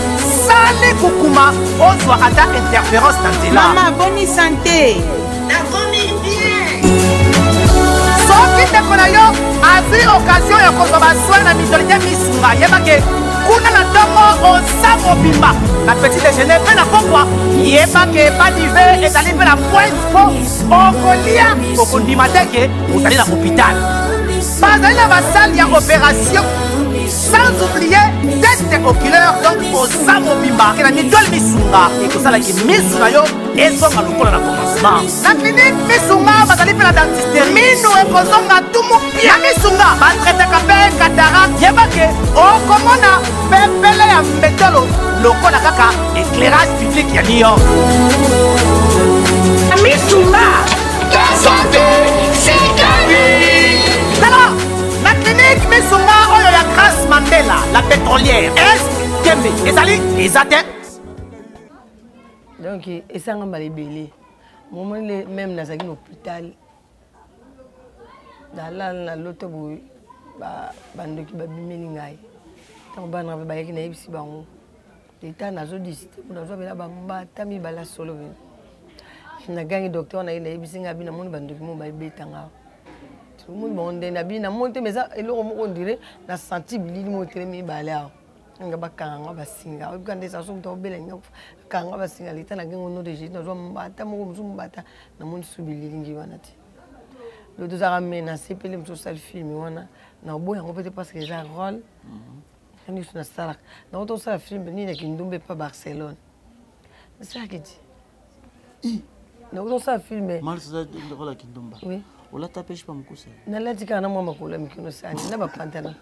S6: sale kukuma, ozwa ata interférence na nzela.
S7: Mama, boni santé?
S8: Nakomi bien.
S6: Soki ndeko na yo azwi occasion ya kozwa basoin na mutualité Misunga, yebake kuna na ntongo oza mobimba, na petit déjeuner mpe na pokwa, yebake badive ezali mpe na pointe mpo okolia, okondima te ke ozali na hôpital. Bazali na basale ya opération, sans oublier test oculaire. Donc oza mobimba ke na mutuelle Misunga, ekosalaki misu na yo ezonga lokola na commencement. Na clinique Misunga bazali mpe na dentiste, minu ekozonga tumu pia. Na Misunga batraitaka mpe cataracte. Yebake okomona pepele ya mbetolo lokola kaka éclairage public ya New York.
S8: Misunga, santé, sécurité.
S6: Tala, na clinique Misunga oyo ya Makala la pétrolière est tembe ezali eza te.
S1: Donc esanga mbala ebele momoni meme nazalaki na hôpital nalala na loto boye bandoki babimeli ngai ntango bana mpe bayaki nayebisi bango leta nazodisite mpo nazwa mpena bambata mibala solo pena nagangi docteur na ye nayebisi ngai abi namoni bandoki moko babeta ngai omoni bango nde nabi namoni te mais eza eloko moko ondire na senti bilili moko etelemi mibale awa nga bakanga nga basinga oyebi kaka nde eza soki moto akobela linga kanga nga basinga leta na gengo nom de jésus nazwa mbata moko mosusu mbata namoni susu bililingi wana te donc tozalaka menace pele mosusu osali filme wana na oboya yango mpe te parce que eza role mhm. nyonso nasalaka nango tosala filme nini ya kindumba epa barcelone nasalaki ti nango tosala filme
S5: oui olata mpe jipa mokuse
S1: nalati kaka na mwa makolo ya mikino sani na bapantalo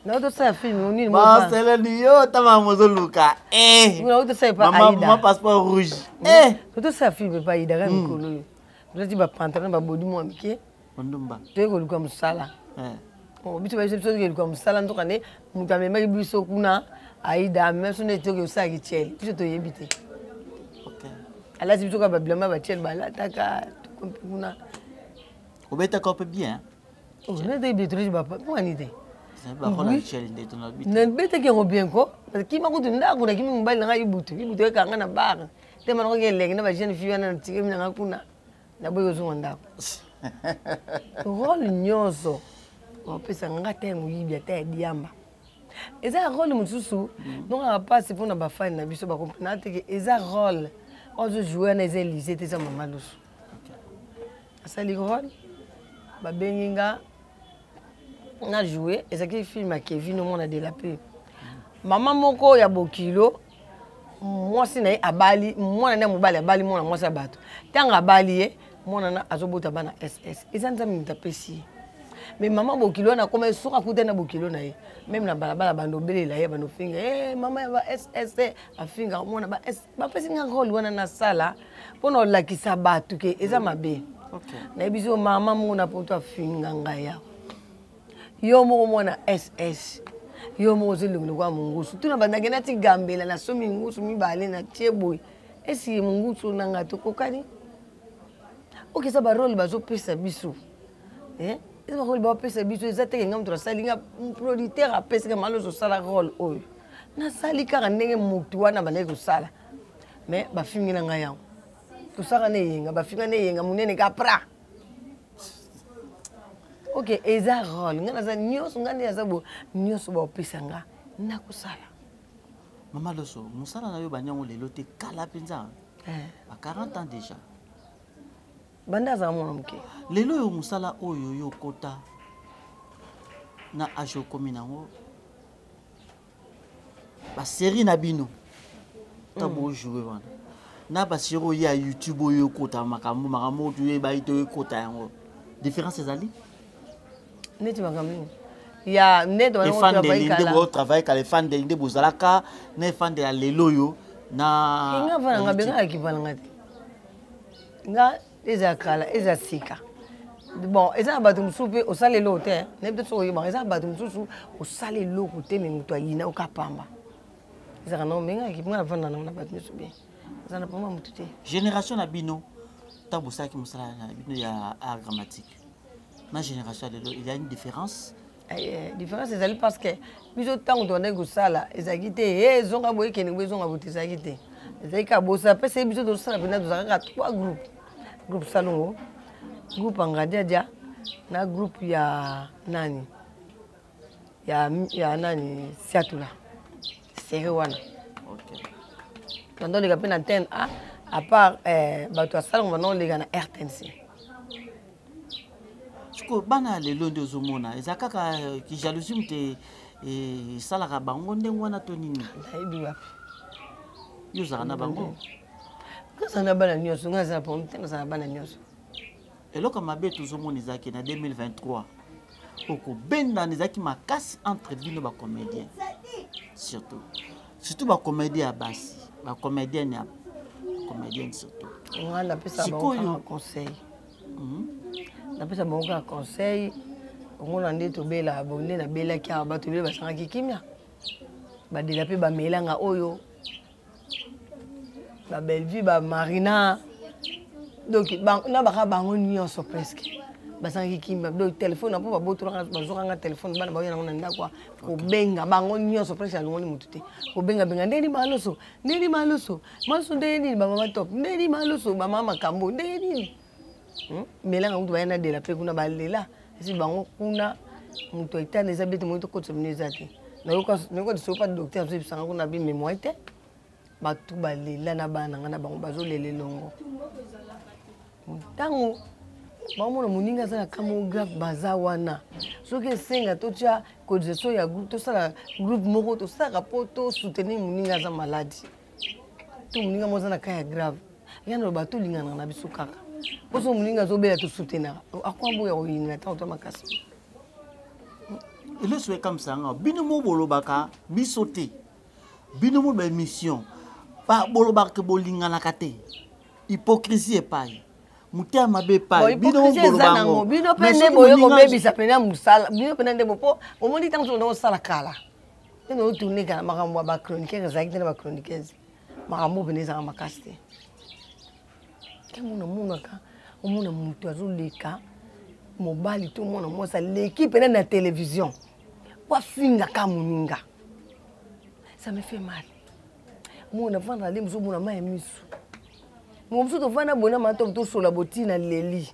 S1: nayo tosala film nini
S5: marcelin yo tama mozoluka eh.
S1: nayo tosala epa aida
S5: mama passeport rouge eh.
S1: tosala film epa aida kaka mikolo oyo tolati bapantalon babodi mwa mike
S5: ondumba
S1: toye koluka mosala eh. oh, biso bayebisa biso toke luka mosala nzoka nde moto amemaki biso kuna aida amema biso nde toke kosala kityele biso toyebi te alati biso kaka babilamba batiele balataka tokompi kuna
S5: obetaka mpe bien
S1: oh, nete toleti bapwani te nabetaki yango bien ko kima kutu ndako nakimi mobali na ngai ibutu ibutu ekanga na bar te manakoki elengi na bajeune fille wana natikemi na ngai kuna naboyi kozonga ndako role nyonso bapesa nga ata ya moyibi ata ya diamba eza ya role mosusu mm. nongaka mpasi mpona bafani na biso bakomprena te ke eza role oyo azojoue wana eza elise te eza mama lusu asali role babengi nga na joue ezalaki film ya kevin omona de la paix mama moko ya bokilo mwasi na ye abali mwana na mobali abali mwana mwasi ya bato ntango abali ye mwana na azobota bana ss eza nzambe moto apesi ye mais mama bokilo wana akoma ye soki akutani na bokilo na ye meme na balabala bando obelela ye bando ofinga e eh, mama ya ba ss eh, afinga omona ba s bapesi nga role wana nasala mpo na olakisa bato ke eza mabe nayebi so mama moko na poto afinga ngai awa yo moko mwana ss yo moko ozolongi lokola mongusu tuna bandaki nati gambela nasomi ngusu mibale natie boye esike mongusu na ngai tokokani oke eza barole bazopesa biso eh? eza barole bapesa biso eza teke ngai moto nasali nga producteur apesaka malo ozosala role oyo nasali kaka ndenge motu wana bandaki kosala mais bafingi na ngai yango tosaka na eyenga bafinga na eyenga monene kapra ok eza role ngai naza nyonso ngai nde naza bo nyonso baopesa nga nakosala
S5: mama loso mosala na yo banyango lelo te kala mpenza eh. ba 40 ans déjà
S1: banda azala mwana moke
S5: lelo oyo mosala oyo yo okota na age okomi nango baserie na bino ntango mm. bojoue wana na baserie oyo ya youtube oyo ekota makambo makambo oyo toyebaki to ekota yango différence ezali
S1: neti makambo nini ya nde
S5: efandeli nde botravaille kala efandeli nde bozalaka na efandeli ya lelo oyo na
S1: nga vana nga benga akivalanga te nga eza kala eza sika bon eza na bato mosusu mpe osala eloko te nayebi te soki oyebaka eza na bato mosusu osala eloko te me moto ayina okapamba ezalaka nango mengaki nga navanda nango na bato nyonso bien eza na pamba motu te
S5: génération na bino ntango bosalaki mosala na bino ya art dramatique na génération ya lelo il y a une différence
S1: eh, eh, différence ezali parce que biso ntango tobandaki kosala ezalaki te e ezonga boye ekende boye ezonga boye te ezalaki te ezalaki kaka bosala pesa ye biso tozosala mpenza tozalaka kaka trois groupe groupe salongo groupe angadiadia na groupe ya nani ya, ya nani siatula serie wana okay. banda oleka mpe na antenne a à part eh, bato ya salongo banda oleka na rtnc
S5: sikoyo bana ya lelo nde ozomona eza kaka eh, kijalousie moto eh, esalaka bango ndenge wana to nini
S1: nayebi wapi
S5: yo ozalaka na bango
S1: nazala na bana nyonso ngai nazala problème te nazala na bana nyonso
S5: eloko ya mabe tozomona ezalaki na 2023 okobendana ezalaki makasi entre bino bacomédien surtout surtout bacomédien ya basi bacomédienne ya comédienne surtout
S1: ngai napesa bango conseil mhm. napesa bango kaka conseil Omona nde tobela bo nde nabelaki awa bato ebele basangaki kimia. Badela mpe bamelanga oyo ba Bellevue ba Marina donc na baka bango nyonso presque basangaki kimia donc telefone na mpo babotolaka bazwaka nga telefone bana baoya nango na ndako kobenga bango nyonso presque alongoli motu te kobengabenga ndenge nini maloso ndenge nini maloso maloso ndenge nini bamama top ndenge nini maloso bamama makambo ndenge nini hmm? Melanga kutu baya na dela mpe kuna balela esi bango kuna moto etanda eza bete moyi tokotisa bino eza te. Nayoka lisolo pa docteur azoyebisanga kuna bi memoire te bato balela na bana na ngai na bango bazolela elongo ntango baomona moninga aza na kamo grave baza wana. Soki esenga totya cotisation ya groupe, tosala groupe moko tosalaka mpo tosoutenir moninga aza maladi to moninga mo aza na cas ya grave. Ya naloba tolinganaka na biso kaka mpo so moninga azobela tosoutenaka akwa boya koyinga ntango to makasi.
S5: Eloko ekamwisa yanga, bino mo bolobaka biso te, bino mo baémission bolobaka ke bolinganaka te. Hypocrisie epai motema mabe epai bino mo boloba yango.
S1: Bino mpe nde boye kobebisa mpena mosala bino mpena nde po omoni ntango soki osala kala nde otourne kala makambo ya bachroniqueur ezalaki te na bachroniqueuse makambo mpena ezalaka makasi te. Ntango namonaka omona moto azoleka mobali to mwana mwasi aleki mpena na télévision po afingaka moninga, ça me fait mal. Mona vanda ale mosu omona mai ya misu mo mosusu tovanda boye na mato tosola botina leli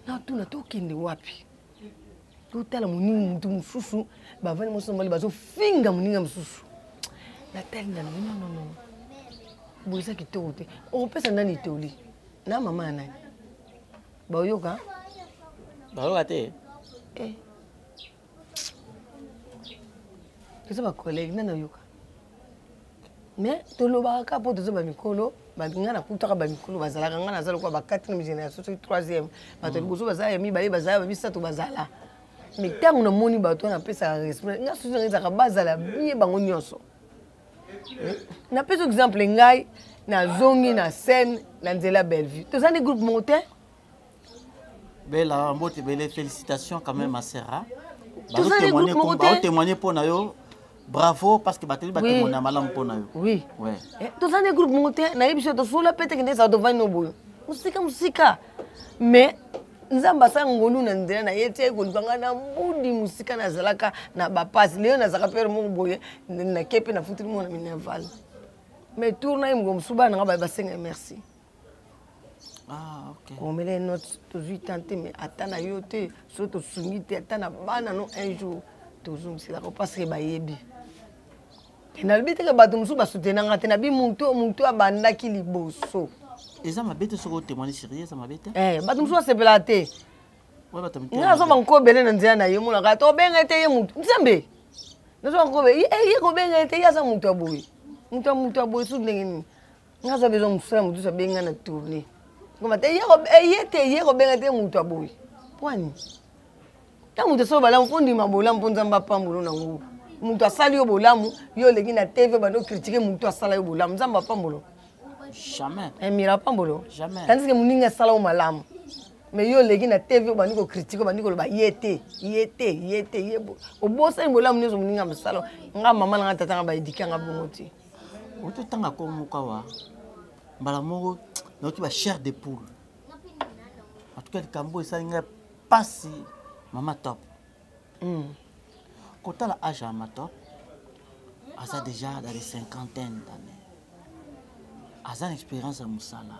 S1: natuna tokende wapi totala moninga motu mosusu bavandi mosusu mobali bazofinga moninga mosusu natali na lobi non non non boye eza kitoko te. Okopesa nani toli na mama ya nani baoyoka?
S5: Bayoka te.
S1: Eh. Toza bacollègue nani oyoka? Mais tolobaka kaka mpo toza bamikolo. Ngai nakutaka bamikolo bazalaka, ngai naza lokola ba 4e génération soki 3e. Bato ya liboso bazala, ya mibale bazala, bamisato bazala. Mais ntango namoni bato wana napesaka respect. Ngai susi ngai ezalaka bazala bien bango nyonso. Napesi exemple, ngai nazongi na scène na nzela Bellevue, toza ni groupe moko te.
S5: Bella mbote ebele, félicitations quand même à Serra.
S1: Toza ni groupe moko te.
S5: Témoigner mpo na yo, bravo, parce que bateli batémoigne ya malamu mpo na yo.
S1: Oui. Toza ni groupe moko te. Nayebi biso tosola pe teke nde ezala tovandi no boye mosika mosika, mais Nzambe asala ngolu na nzela na ye ti aye koluka ngai na mbudi mosika. Nazalaka na bapasi, lelo nazalaka pere moko boye nake mpe nafuteli mwana minerval, mais tour na ye moko mosusu bana nanga basenga ye merci.
S5: Ah, okay.
S1: Komela ye note tozwi tan te, mais ata na yo te soki tosungi te ata na bana no un jour tozongiselaka parce que bayebi. Nalobi teke bato mosusu basoutenanga te, nabi motu motu abandaki liboso.
S5: Eza mabe te soki otémoigne sérieux, eza mabe te.
S1: Bato mosusu basepelaka te. Nga nazo bankobele na nzela na ye omonaka tobenga ete ye motu Nzambe nazo bankobe ye kobenga ete ye aza motu ya boye, motu ya motu ya boye su ndenge nini. Nga aza besoin mosala mosusu abenga na tourne koma te ye te ye kobenga te motu ya boye pwani. Ntango moto asala bolamu mpo ndima bolamu mpo Nzambe apambolo nango. Moto asali yo bolamu, yo oleki na TV bando kritike moto asala yo bolamu, Nzambe apambolo?
S5: Jamais.
S1: Emira apambolo?
S5: Jamais.
S1: Tandis que moninga asala yo malamu, mais yo oleki na TV obandi kokritike, obandi koloba ye te, ye te, ye te, ye obosani bolamu nyonso moninga mosala. Nga mama na nga tata nga baedike nga bongo te.
S5: Ototanga ko moko awa mbala moko nayoki ba chair de poule. En tout cas likambo esali ngai pasi, mama Top. Kotala âge ya mama Top, aza déjà dans les cinquantaine d'années, aza na expérience ya mosala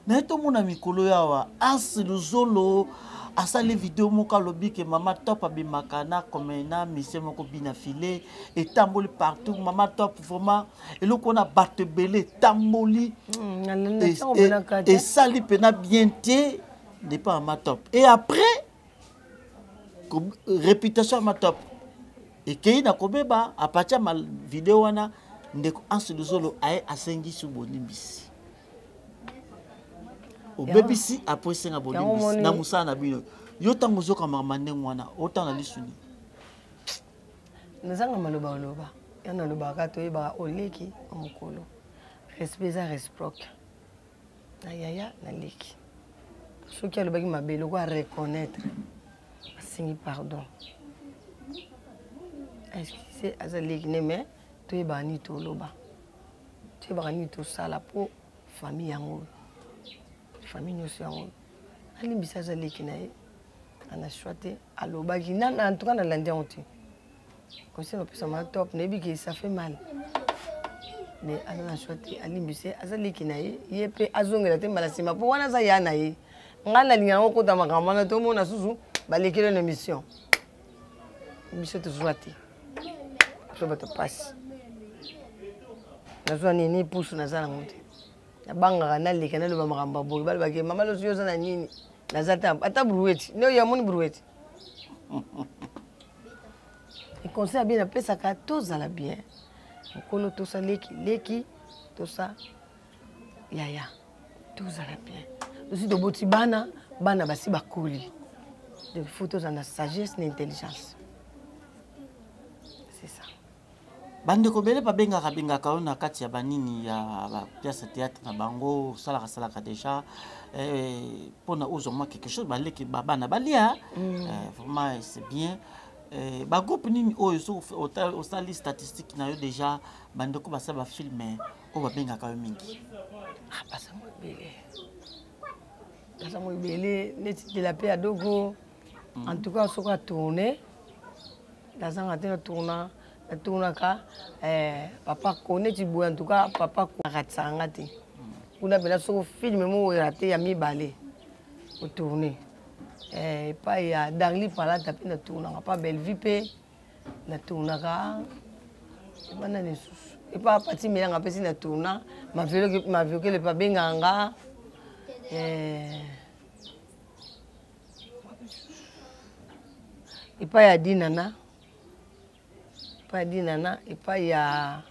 S5: naye. Tomona mikolo oyo awa As Luzolo asali video moko, alobi ke mama Top abimaka na comme na mission moko bina file etamboli partout. Mama Top vraiment eloko wana bato ebele etamboli esali mpena bien te dépend ya mama Top. Et après réputation ya mama Top ekei na kobeba à partir ya video wana. Ndeko Anse Luzolo aye asengi su bolimbisi, obebisi apres esenga bolimbisi na mosala na bino. Yo ntango ozokamaka ndenge wana otanga lisuni?
S1: Nazanga maloba oloba ya nalobaka toyebaka oleki mokolo, respect eza réciproque na yaya na leki. Soki alobaki mabe, eloko a reconnaître, asengi pardon, excuse, aza leki ne, mais toyebaka nini toloba, toyebaka nini tosala mpo famille yango, famille nyonso yango. Alimbisa, aza leki na ye, ana choix te. Alobaki en tout cas nalandi yango te. Conseil napesa ma top, nayebi ke ça fait mal, mais aza na choix te. Alimbise, aza leki na ye, ye mpe azongela te mbala nsima, mpo wana aza ya na ye. Ngai nalinga yango kota makambo wana, tomona susu balekeli na émission. Biso tozwa te, biso bato pasi. Nazwa nini? Pusu naza nango te. Nabangaka naleka, naloba makambo ya boye, balobake mama Loso, yo oza na nini? Naza te ata brouette ne oyo amoni brouette. Conseil ya bien napesaka, tozala bien, mokolo tosa leki, leki tosa yaya, tozala bien. Tosi toboti bana, bana basi bakoli, donc il faut tozala na sagesse na intelligence, c'est ça.
S5: Bandeko ebele babengaka bengaka yo na kati ya banini ya bapièce théâtre na bango, osalaka salaka déjà mpona ozwa mwa quelque chose, baleki babana balia. Vraiment c'est bien. Bagroupe nini oyo so osali statistique na yo déjà, bandeko basala bafilme oyo babengaka yo mingi?
S1: Ah, basango ebele, basango ebele, neti de la paix ya dogo. En tout cas soki atourne, nazanga te. Natourna, natournaka papa ko neti boye. En tout cas papa ko akatisaka nga te kuna mpena. Soki filme moko oyela te ya mibale, otourne epai ya Darli Palata mpe natournaka pa Bellevue mpe natournaka ebana lisusu epa Pati Melanga mpe si natourna Maviokele mpe abengaka nga. Epai ya Dinana, epai ya Dinana, epai ya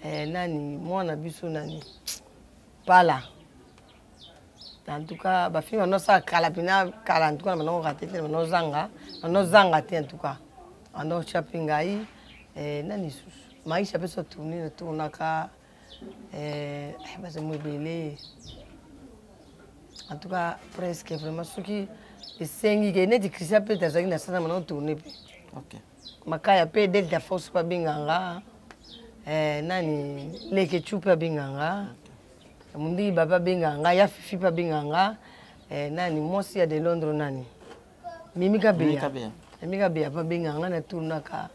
S1: nani, mwana biso nani, Pala. En tout cas bafilme bando osala kala mpena kala, en tout cas na bando rate te, na bando ozanga, bando ozanga te. En tout cas bando otya mpe ngai nani lisusu, Maisha mpe so tourne, natournaka baza mo ebele. En tout cas presque vraiment soki esengi ke neti Christian mpe azalaki na sana mana tourne mpe. Makaya mpe Delta Force mpe abenganga, nani, Lekechu mpe abenganga, Mondiki bape abenganga nga, ya Fifi mpe abenganga, nani, mwasi ya de Londres, nani, Mimi Kabeya, Mimi Kabeya mpe abenganga nga, natournaka,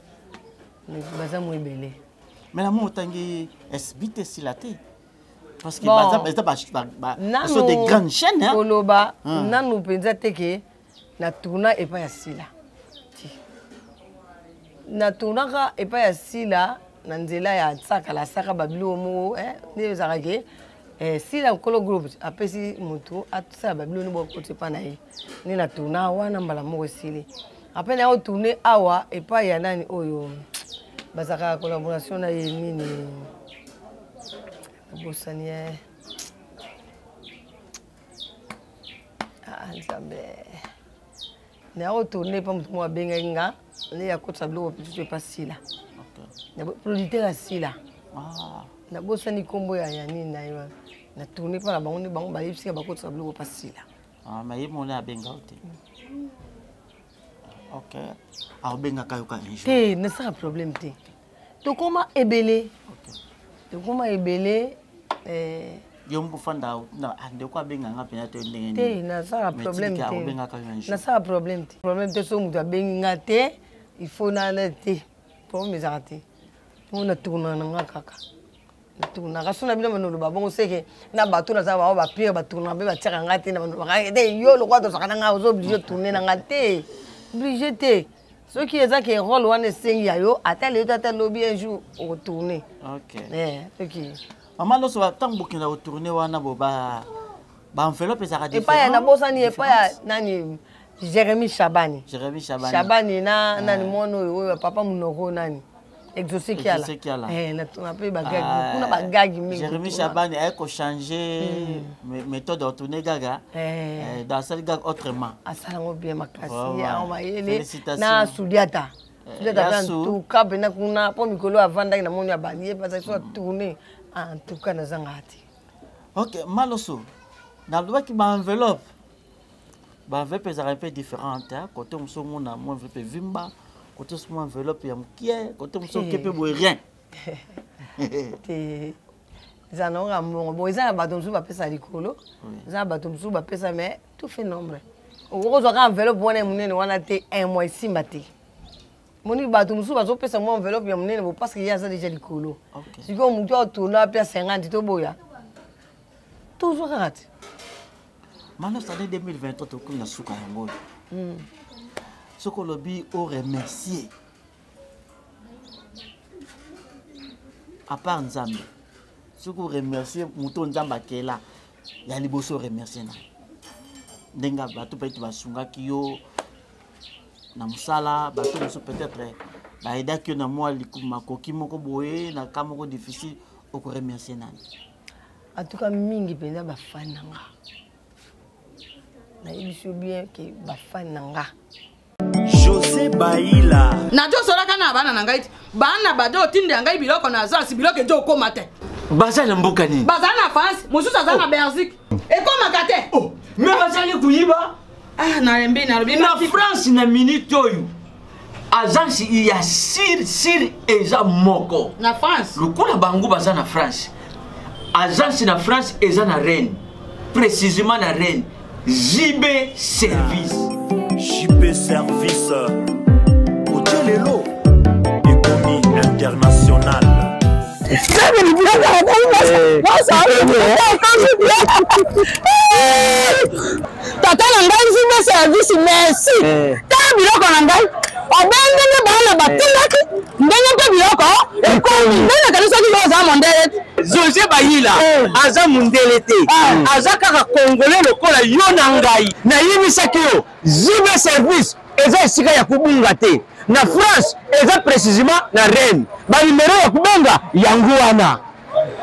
S1: baza mo ebele.
S5: Mais na mo otangi SB te, esila te, parce que baza eza ba sont des grandes chaînes, hein.
S1: Koloba nanu mpenza te ke na tourna epai ya Sila ti na tournaka epai ya Sila na nzela ya Nsakala, asaka babiloko moko nde ezalaka ke Sila nkolo groupe apesi motu asala babiloko nde bokoti epai na ye, nde na tourna wana mbala moko esili. Apres na otourne awa epai ya nani oyo bazalaka collaboration na ye, nini, nabosani ye. Ah, Nzambe, na otourne epa motu moko abengaki nga nde ya kotisa biloko mosusu epa Sila, producteur ya Sila. Nabosani nkombo ya nini na ye wana. Na tourne mpa na bango nde bango bayebisika bakotisa biloko epa Sila.
S5: Ah, mais ye mona abenga yo te. Ok, akobengaka yo ka un jour.
S1: Te, nasala problème te, tokoma ebele, tokoma ebele.
S5: Yo mpo fanda ndeko abenganga mpena te ndenge?
S1: Te, nasala problème te.
S5: Akobengaka yo un jour.
S1: Nasala problème te, problème te. Soki moto abengi nga te, il faut nana te, problème ezalaka te. Mpo natournaka na nga kaka, natournaka so na bino banoloba bongo seke na bato naza bango bapire, batournaka mpe batiaka nga te na balobaka te. Yo lokwa tozalaka na nga, oza obligé tourne na nga te, obligé te. Soki eza ke rôle wana esengi ya yo, ata lelo te, ata lobi, un jour okotourne. Soki
S5: Mama Loso, ntango bokenda kotourne wana, bo ba baenveloppe ezalaka?
S1: Epai ya, nabosani, epai ya nani, Jérémi Chabani.
S5: Jérémi Chabani.
S1: Chabani na nani, mwana oyo, oyo papa monoko, nani, Exaucé Kiala. Natuna mpe bagagi kuna, bagagi mingi.
S5: Jérémi Chabani aye kochange méthode ya tourner gaga, dans asali gag autrement.
S1: Asala yango bien makasi, yango mayele na Sudiata. Sudiata mpe en tout cas mpena kuna, mpo mikolo avandaki namoni abandi ye mpe azalaki so atourne. En tout cas nazangaka te.
S5: Ok, Maloso, nalobaki baenveloppe. Baenveloppe ezalaka mpe différente, côté mosusu omona mwa enveloppe evimba, côté mosusu mwa enveloppe ya mokie, côté mosusu oke mpe boye rien.
S1: Te, eza na oka mbongo bon, eza na bato mosusu bapesa likolo, eza na bato mosusu bapesa, mais tout fait nombre. Okozwaka enveloppe wana ya monene wana te, un mois esimba te. Moni bato mosusu bazopesa mwa enveloppe ya monene bo, parce que ye aza déjà likolo. Sikoyo motu atourna ape ya 50, toboya tozwa kaka te.
S5: Manos, année 2023 tokomi na suka yango oyo. Soki olobi oremercier, à part Nzambe, soki oremercier moto Nzambe akela ya liboso, oremercier na ndenge bato peut-être basungaki yo na mosala, bato mosusu peut-être baaidaki yo na mwa makoki moko boye, na ka moko difficile, okoremercier nani?
S1: En tout cas mingi mpenza bafani na nga. Nayebi so bien ke bafani na nga.
S7: José Baila.
S9: Nazosolaka na bana na ngai ti bana bado otindela ngai biloko na agence, biloko ezo okóma te.
S7: Baza na mboka nini?
S9: Baza na France, mosusu aza na Belgique, ekómaka te.
S7: Oh, mais bazali koyiba.
S9: Ah, nalembi, nalobi.
S7: Na France, na minute oyo, agence ya sir sir eza moko
S9: na France.
S7: Lokola bango baza na France, agence na France eza na Rennes, précisément na Rennes, JB Service.
S3: JP Service otie lelo ekomi international.
S10: Tata na ngai JB Service, merci. Tala biloko na ngai obe ndenge bana batindaki, ndenge mpe biloko ekomi, ndenge nakanisaki yo oza mondele te.
S7: José Bayila aza mondele te, aza kaka Congolais lokola yo na ngai. Nayebisaki yo, JB Service eza esika ya kobunga te. Na France, eza précisément na Rennes. Banimero ya kobenga yango wana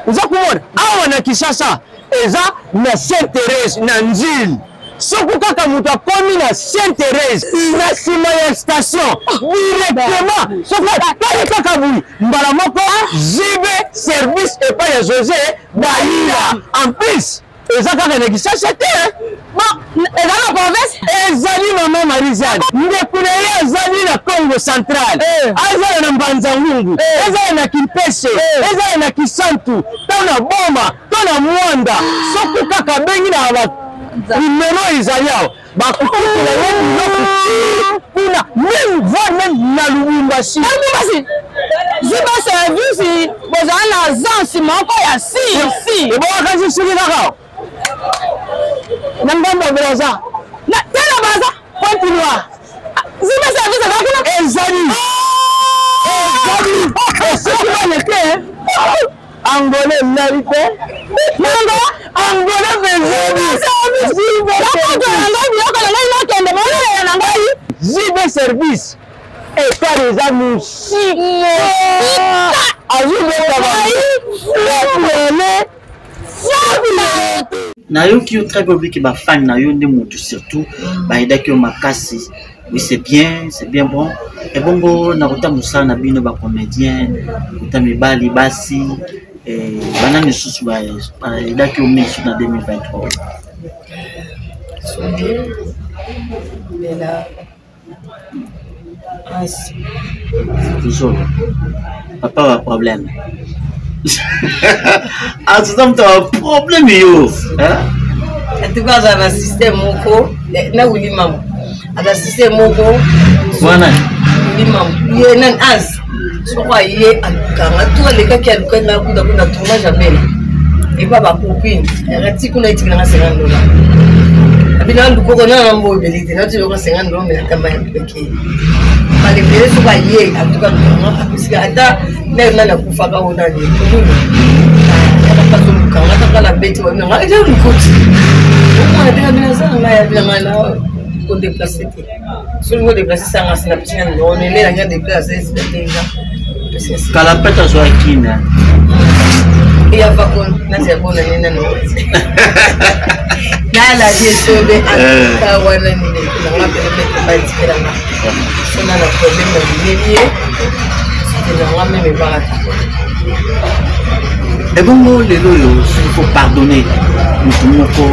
S7: oza komona awa. Na Kinshasa eza na Sainte Thérèse, na Nzile. Soki kaka moto akomi na Sainte Thérèse, na nsima ya station directement, soki atali kaka boye, mbala moko JB Service epai ya José Bayila. En plus eza kaka na Kinshasa te.
S10: Bon, eza na province.
S7: Ezali mama Marizane, ndeko na ye azali na Congo Central, azala na Mbanza Ngungu, ezala na Kimpese, ezala na Kisantu, to na Boma, to na Mwanda. Soki kaka abengi na ba nimero ezali awa, bakokutela ye biloko ti kuna, même voire même na Lubumbashi.
S10: Lubumbashi, JB Service bozala na agence moko ya si si.
S7: Ebongaka soki kaka na ngambo ya Braza.
S10: Te, na Braza.
S7: Pointe Noire.
S10: JB Service eza kuna.
S7: Ezali, ezali. Soki baleke Angolais elali te.
S10: Nanga.
S7: Angolais bezali.
S10: Nakoto na ngai biloko na ngai, nakende bolelela na ngai.
S7: JB Service etali eza mosika, azobeta bale.
S5: Nayoki yo très bien, obiki bafani na yo nde motu surtout bayedaki yo makasi. Oui, c'est bien, c'est bien. Bon, ebongo na kota mosala na bino bacomédien, kota mibali, basi, bana misusu bayedaki yo mingi na 2023?
S1: Sobe Bela Asi.
S5: Toujours papa ba problème, azoza moto ya problème yo.
S1: En tout cas azala na système moko na Wili Mama, aza système moko.
S5: Wana.
S1: Wili Mama ye nani az, soko aye alukanga tu, alekaki alukaki nga kuta kuna tournage abela epa bacopine ati kuna, etikilanga 50 dollars. Abina lukoko nana na mbo ebele te, nati loko 50 dollars, me natamba ya peke balebele. Soko aye atuka lukanga, apisika ata ndenge nani akufaka oyo nani omoni yaka azolukanga kaka na beti babinanga eza lukoti omona te. Abina aza na ngai, abinanga na kodéplacer te. Soki kodéplacer sanga sina pisina nimero nelelanga déplace esika te eza.
S5: Kala pete azwaki na
S1: eya vakon nati ya bona nini nano naladi esobe atuka wana nini nanga pene mete batikelanga sona na problème na bimeli ye nanga meme ebakata.
S5: Ebongo lelo oyo, soki faut pardonner motu moko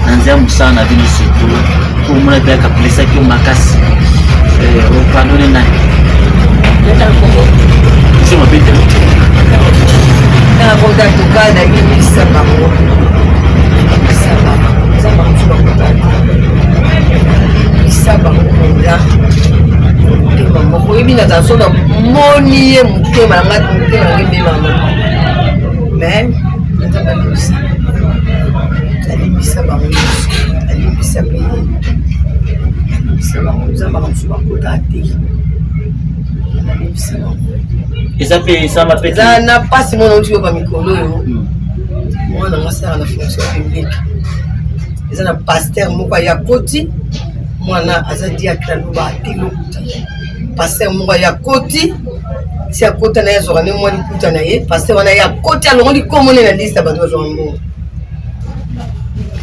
S5: na nzela mosala na bino, surtout Omona mpe akaplesaki yo makasi, opardonne nani? Ese mabe te.
S1: Nakota tuka nayebisa bango, nayebisa bango eza bango bakota, nayebisa bango mpenza motema moko. Oyebi, nazala so namoni ye, motema na ngai, motema na ngai ebebama. Mais Nzambe alimbisa, alimbisa bango nyonso, alimbisa mpe ye, alimbisa bango. Nzambe mosusu bakota te, alimbisa bango.
S5: Eza mpe esama mpe.
S1: Eza na mpasi. Mwana outi yoka mikolo oyo, mwana nga asalaka na fonction publique, eza na pasteur moko aya koti. Mwana aza diacre, aloba ate eloko te. Pasteur moko aya koti, si akota na ye, azwaka nde mwa liputa na ye. Pasteur wana ye akoti, alongoli komone na liste ya bato bazwaka mbongo.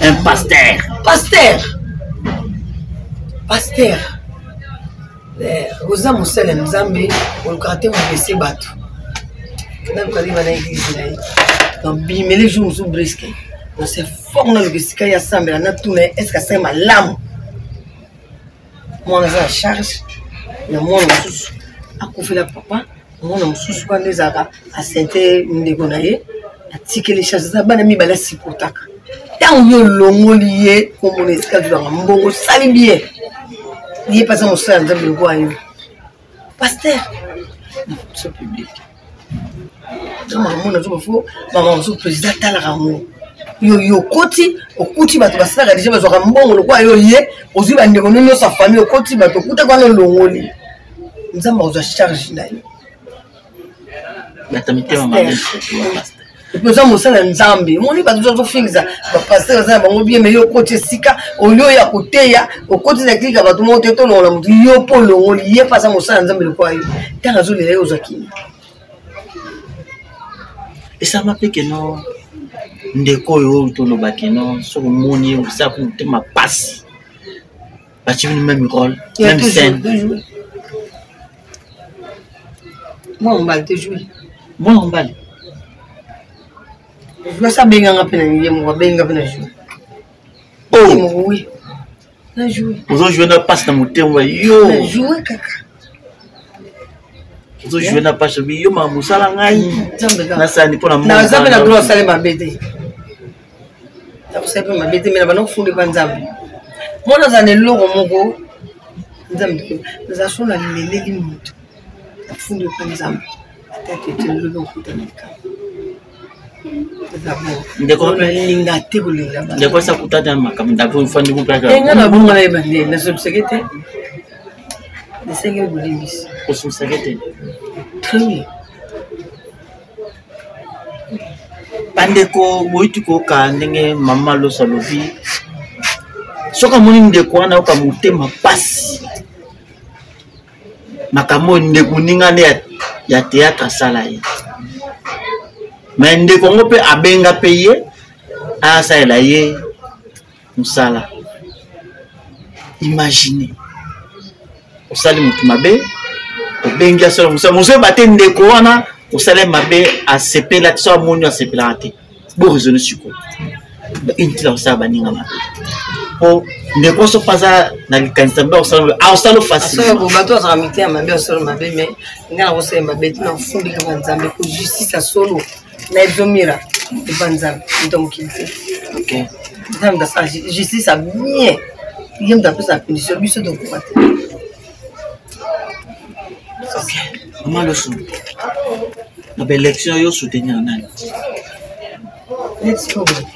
S5: Un pasteur.
S1: Pasteur, pasteur. Oza mosali ya Nzambe, olukaka te koblesse bato. Naluka nde bana église na ye, nabimele jour mosusu briske, nase fort, naluka esika ye asambela, natuna ye est-ce asali malamu. Mwana aza na charge na mwana mosusu akufela papa, mwana mosusu wana ezalaka asente ndeko na ye, atikeli charge. Aza bana mibale asupportaka. Ntango yo olongoli ye komona esika azwaka mbongo, osali bien. Ye mpe aza mosala ya Nzambe lokola yo, pasteur na fonction publique. Makambo nazo bafo, makambo mosusu président atalaka yango. Yo okoti, okuti bato basalaka deja, bazwaka mbongo lokola yo. Ye ozwi bandeko no nyonso ya famille, okoti bato okutaki wana, olongoli. Nzambe akozwa charge na yo.
S5: Bato mitema mabe.
S1: Et puis oza mosala ya Nzambe. Omoni bato oza ozofingisa bapasteur, aza na bango bien. Mais yo okoti esika olio ya koteya, okoti na klika bato moko te, tolongola motu. Yo mpo olongoli ye, mpe aza mosala ya Nzambe lokola yo. Ntango azolela ye, ozwa kini.
S5: Esama mpe keno ndeko oyo toloba keno soki omoni ye, osala mpe motema pasi. Batie bino même rôle, même scène.
S1: Mwana mobali te joue.
S5: Mwana mobali.
S1: Nasi abenganga mpe na ye moko, abenga mpe na joue.
S5: Oh
S1: oui, na joue.
S5: Ozojoue na mpasi na motema yo.
S1: Na joue kaka.
S5: Ozojoue na mpasi, obi yo makambo osala ngai, nasali mpo na
S1: naza mpe na droit. Asali mabe te, nakosala mpe mabe te, me na banda kofunde mpa Nzambe. Mwana aza na eloko moko, Nzambe naza so naleleli moto, nafundi mpa Nzambe. Ata tete lobi okuta na likambo.
S5: Ndeko
S1: nalinga te kolinga.
S5: Ndeko asa kutata makambo ndako ofandi.
S1: Nga na bonga nayeba nde nasomisaki te, nasengeli bolimbisi.
S5: Osomisaki te.
S1: Très bien.
S5: Bandeko, boyiti koyoka ndenge mama Loso alobi. Soki amoni ndeko wana, ayoka motema mpasi. Makambo oyo ndeko moninga nde ya théâtre asala ye, me ndeko yango mpe abenga mpe ye asalela ye mosala. Imagine, osali motu mabe, obengi asala mosala, mozoyeba te ndeko wana osali mabe asepela te. So amoni asepelaka te. Boraisonne sikoyo, inutile kosala baninga mabe, po ndeko so mpe aza na likanisa mabe, akosala, akosala facile.
S1: Bato azalaka mitema mabe, asala mabe. Mais ngai nakosala mabe te, nafundi kaka Nzambe ko justice ya solo na ezomira epa Nzambe, moto ya mokili te. Nzambe asala justice ya bien, ye moto apesa punition, biso tokoka te.
S5: Mama Loso, na baélection yo soutenir nani?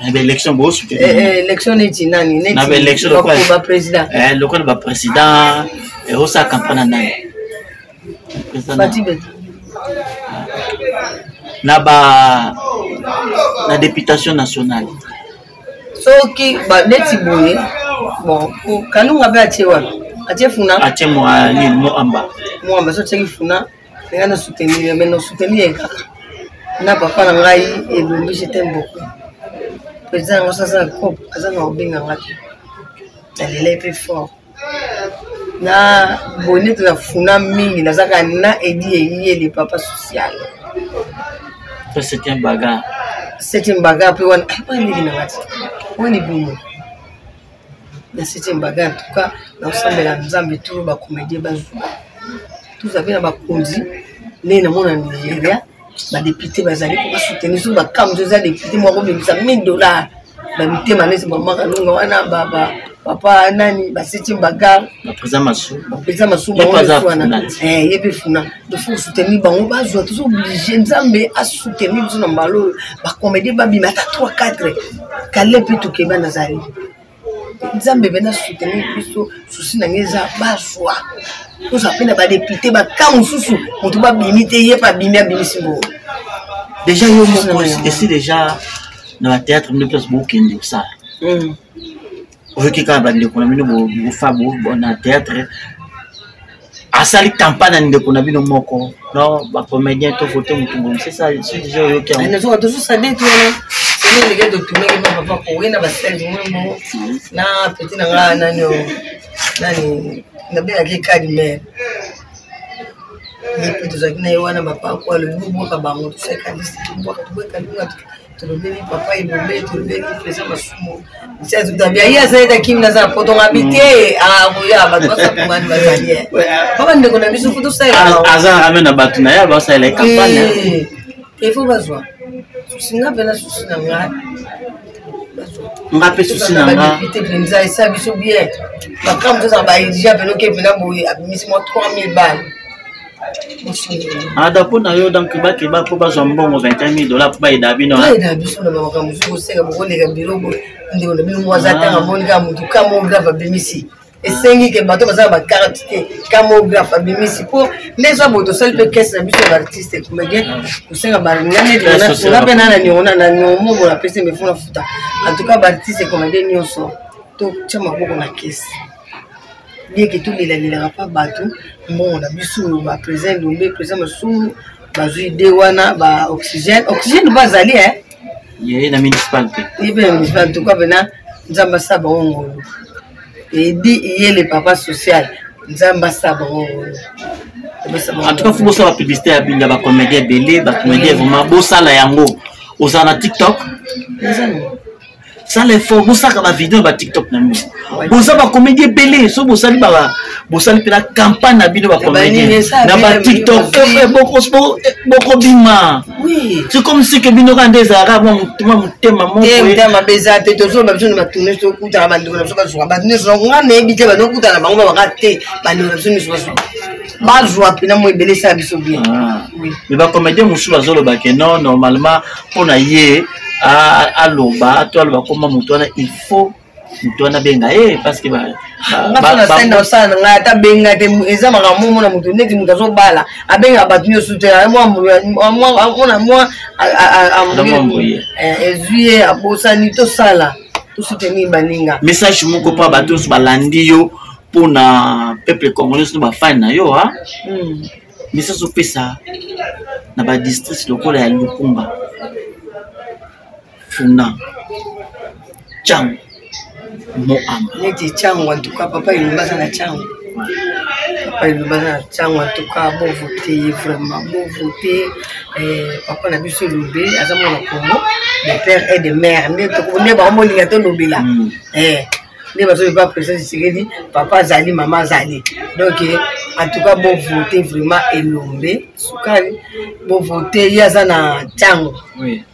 S5: Na baélection bosoutenir?
S1: Élection neti nani?
S5: Na baélection.
S1: Baprésident?
S5: Lokola baprésident, osala campagne na nani?
S1: Fati Beta.
S5: Na ba na députation nationale?
S1: Soki neti boye, bon, Kalunga mpe atie wapi? Atie Funa.
S5: Atie nini, Moamba.
S1: Moamba. So atiaki Funa, nga na soutenir, mais na soutenir ye kaka na papa na ngai Elombi. Je t'aime beaucoup, président yango. So aza na cope, aza na kobenganga te, nalela ye mpe fort. Na boye neti na Funa mingi, nazaka na Edi Eyele, papa social.
S5: Septième bagarre.
S1: Septième bagarre mpe wana, oyo ndenge nanga ti oyo libumu. Na septième bagarre, en tout cas naosambela Nzambe turo bacomédien bazwa, toza mpe na bakonzi ndenge namona Nigeria, badepute bazali mpo basoutenir. Soki bakambi eza depute moko akobimisa 1000 $, bamitema neti mama Kalunga wana, papa nani, ba septième bagarre.
S5: Baprésident Masu.
S1: Baprésident Masu.
S5: Ye mpe aza
S1: bango wana.
S5: Funa ti.
S1: Ye mpe Funa. Il faut soutenir bango, bazwa. Toza obligé, Nzambe asoutenir biso na mbala oyo, bacomédien babima ata 3 4 kale mpe tokeba. Nazali Nzambe mpe nasoutenir biso. Susi na ngai eza bazwa, tozwa mpe na badepute baka mosusu, moto babimi te, ye mpe abimi, abimisi mbongo.
S5: Déjà yo moko esi déjà na bathéâtre bino place bokende kosala, oyoki kaka bandeko na bino bofa na théâtre, asali campagne na ndeko na bino moko, non, bacomédien to vote motu boye, c'est ça? Si déjà oyoki yango.
S1: Nazoka tozosala neti wana semaine ndenge totournaki pa papa kowe na basali mongo na petit na nga nani oyo, nani nabengaki kadi mare, ye mpe tozalaki na ye wana. Bapako alobi bobwaka bango, tosalaka liste, tobwaka, tobwaka linga, tolobeli papa Elombe, tolobeli président Masumu. Tabia ye azali ta kimi, naza na poto, ngabi te, akoya bato basakongani bazali pa bandeko na biso, fo tosalela.
S5: Aza ame na bato na ye basalela ye campagne.
S1: Il faut bazwa susi nga mpe na susi na ngai.
S5: Nga mpe susi na nga.
S1: Badepute mpenza esala biso bien. Makambo tozala baedia pene oke mpena boye, abimisi mwa 3000 balles.
S5: Ada mpo na yo, donc bakeba mpo bazwa mbongo 21 000 $ mpo bayeda bino.
S1: Bayeda biso na makambo mosusu, kosenga bokoleka biloko ndeko na bino moko aza tanga, moni kaka motu camographe abimisi, esengi ke bato baza na bacarte te, camographe abimisi mpo nde eza boye. Tosali mpe caisse na biso ya baartiste comédien, kosenga nga mpe na na niongo na niongo moko napesi mefu na futa. En tout cas baartiste comédien nyonso totya maboko na caisse, bien ke tolelalelaka mpa bato mbongo na biso oyo. Baprésident Elombe, président Masumu bazwi ide wana, ba oxygène, oxygène mpo azali e.
S5: Ye na municipal te.
S1: Ye mpe na municipal. En tout cas mpena Nzambe asala bango ngolu. Edi ye le papa social, Nzambe asala bango ngolu.
S5: En tout cas fo bosala publicité ya binga bacomédien ebele, bacomédien vraiment bosala yango. Ozala na TikTok, sala effort, bosalaka bavideo ya batiktok na bino. Boza bacomédien ebele, so bosali bosali mpena campagne na bino bacomédien na batiktok, bokobima. C'est comme si ke bino kaka nde ezalaka mwa motema.
S1: Motema mabe eza te. Tozoloba biso na batourne, tokutaka bandeko na biso bazwaka bato nyonso. Nga nayebi te, bandokutana bango babaka te, bandeko na biso nyonso bazwaka, bazwa mpena mo ebele, esala biso bien.
S5: Mais bacomédien mosusu bazoloba ke non, normalement mpona ye aloba to aloba koma moto wana, il faut moto wana abenga ye parce que
S1: nga na osala na ngai ata benga te, eza makambo omona moto neti moto azobala, abengaka bato nyonso te. Mona mwa ezwi ye, abosani. Tosala, tosoutenir baninga.
S5: Message moko mpo bato nyonso balandi yo, mpona peuple congolais nyonso, bafani na yo, message opesa na badistrict lokola ya Lukunga, Funa, Tshangu, Moamba.
S1: Neti Tshangu, en tout cas papa Elombe aza na Tshangu, papa Elombe aza na Tshangu. En tout cas bovote ye vraiment, bovote papa na biso Elombe, aza mwana Congo de père et de mère. Nde nde bango bolinga tolobela nde bazoyeba président Tshisekedi, papa azali, mama azali. Donc en tout cas bovote vraiment Elombe Sukali, bovote ye, aza na Tshangu.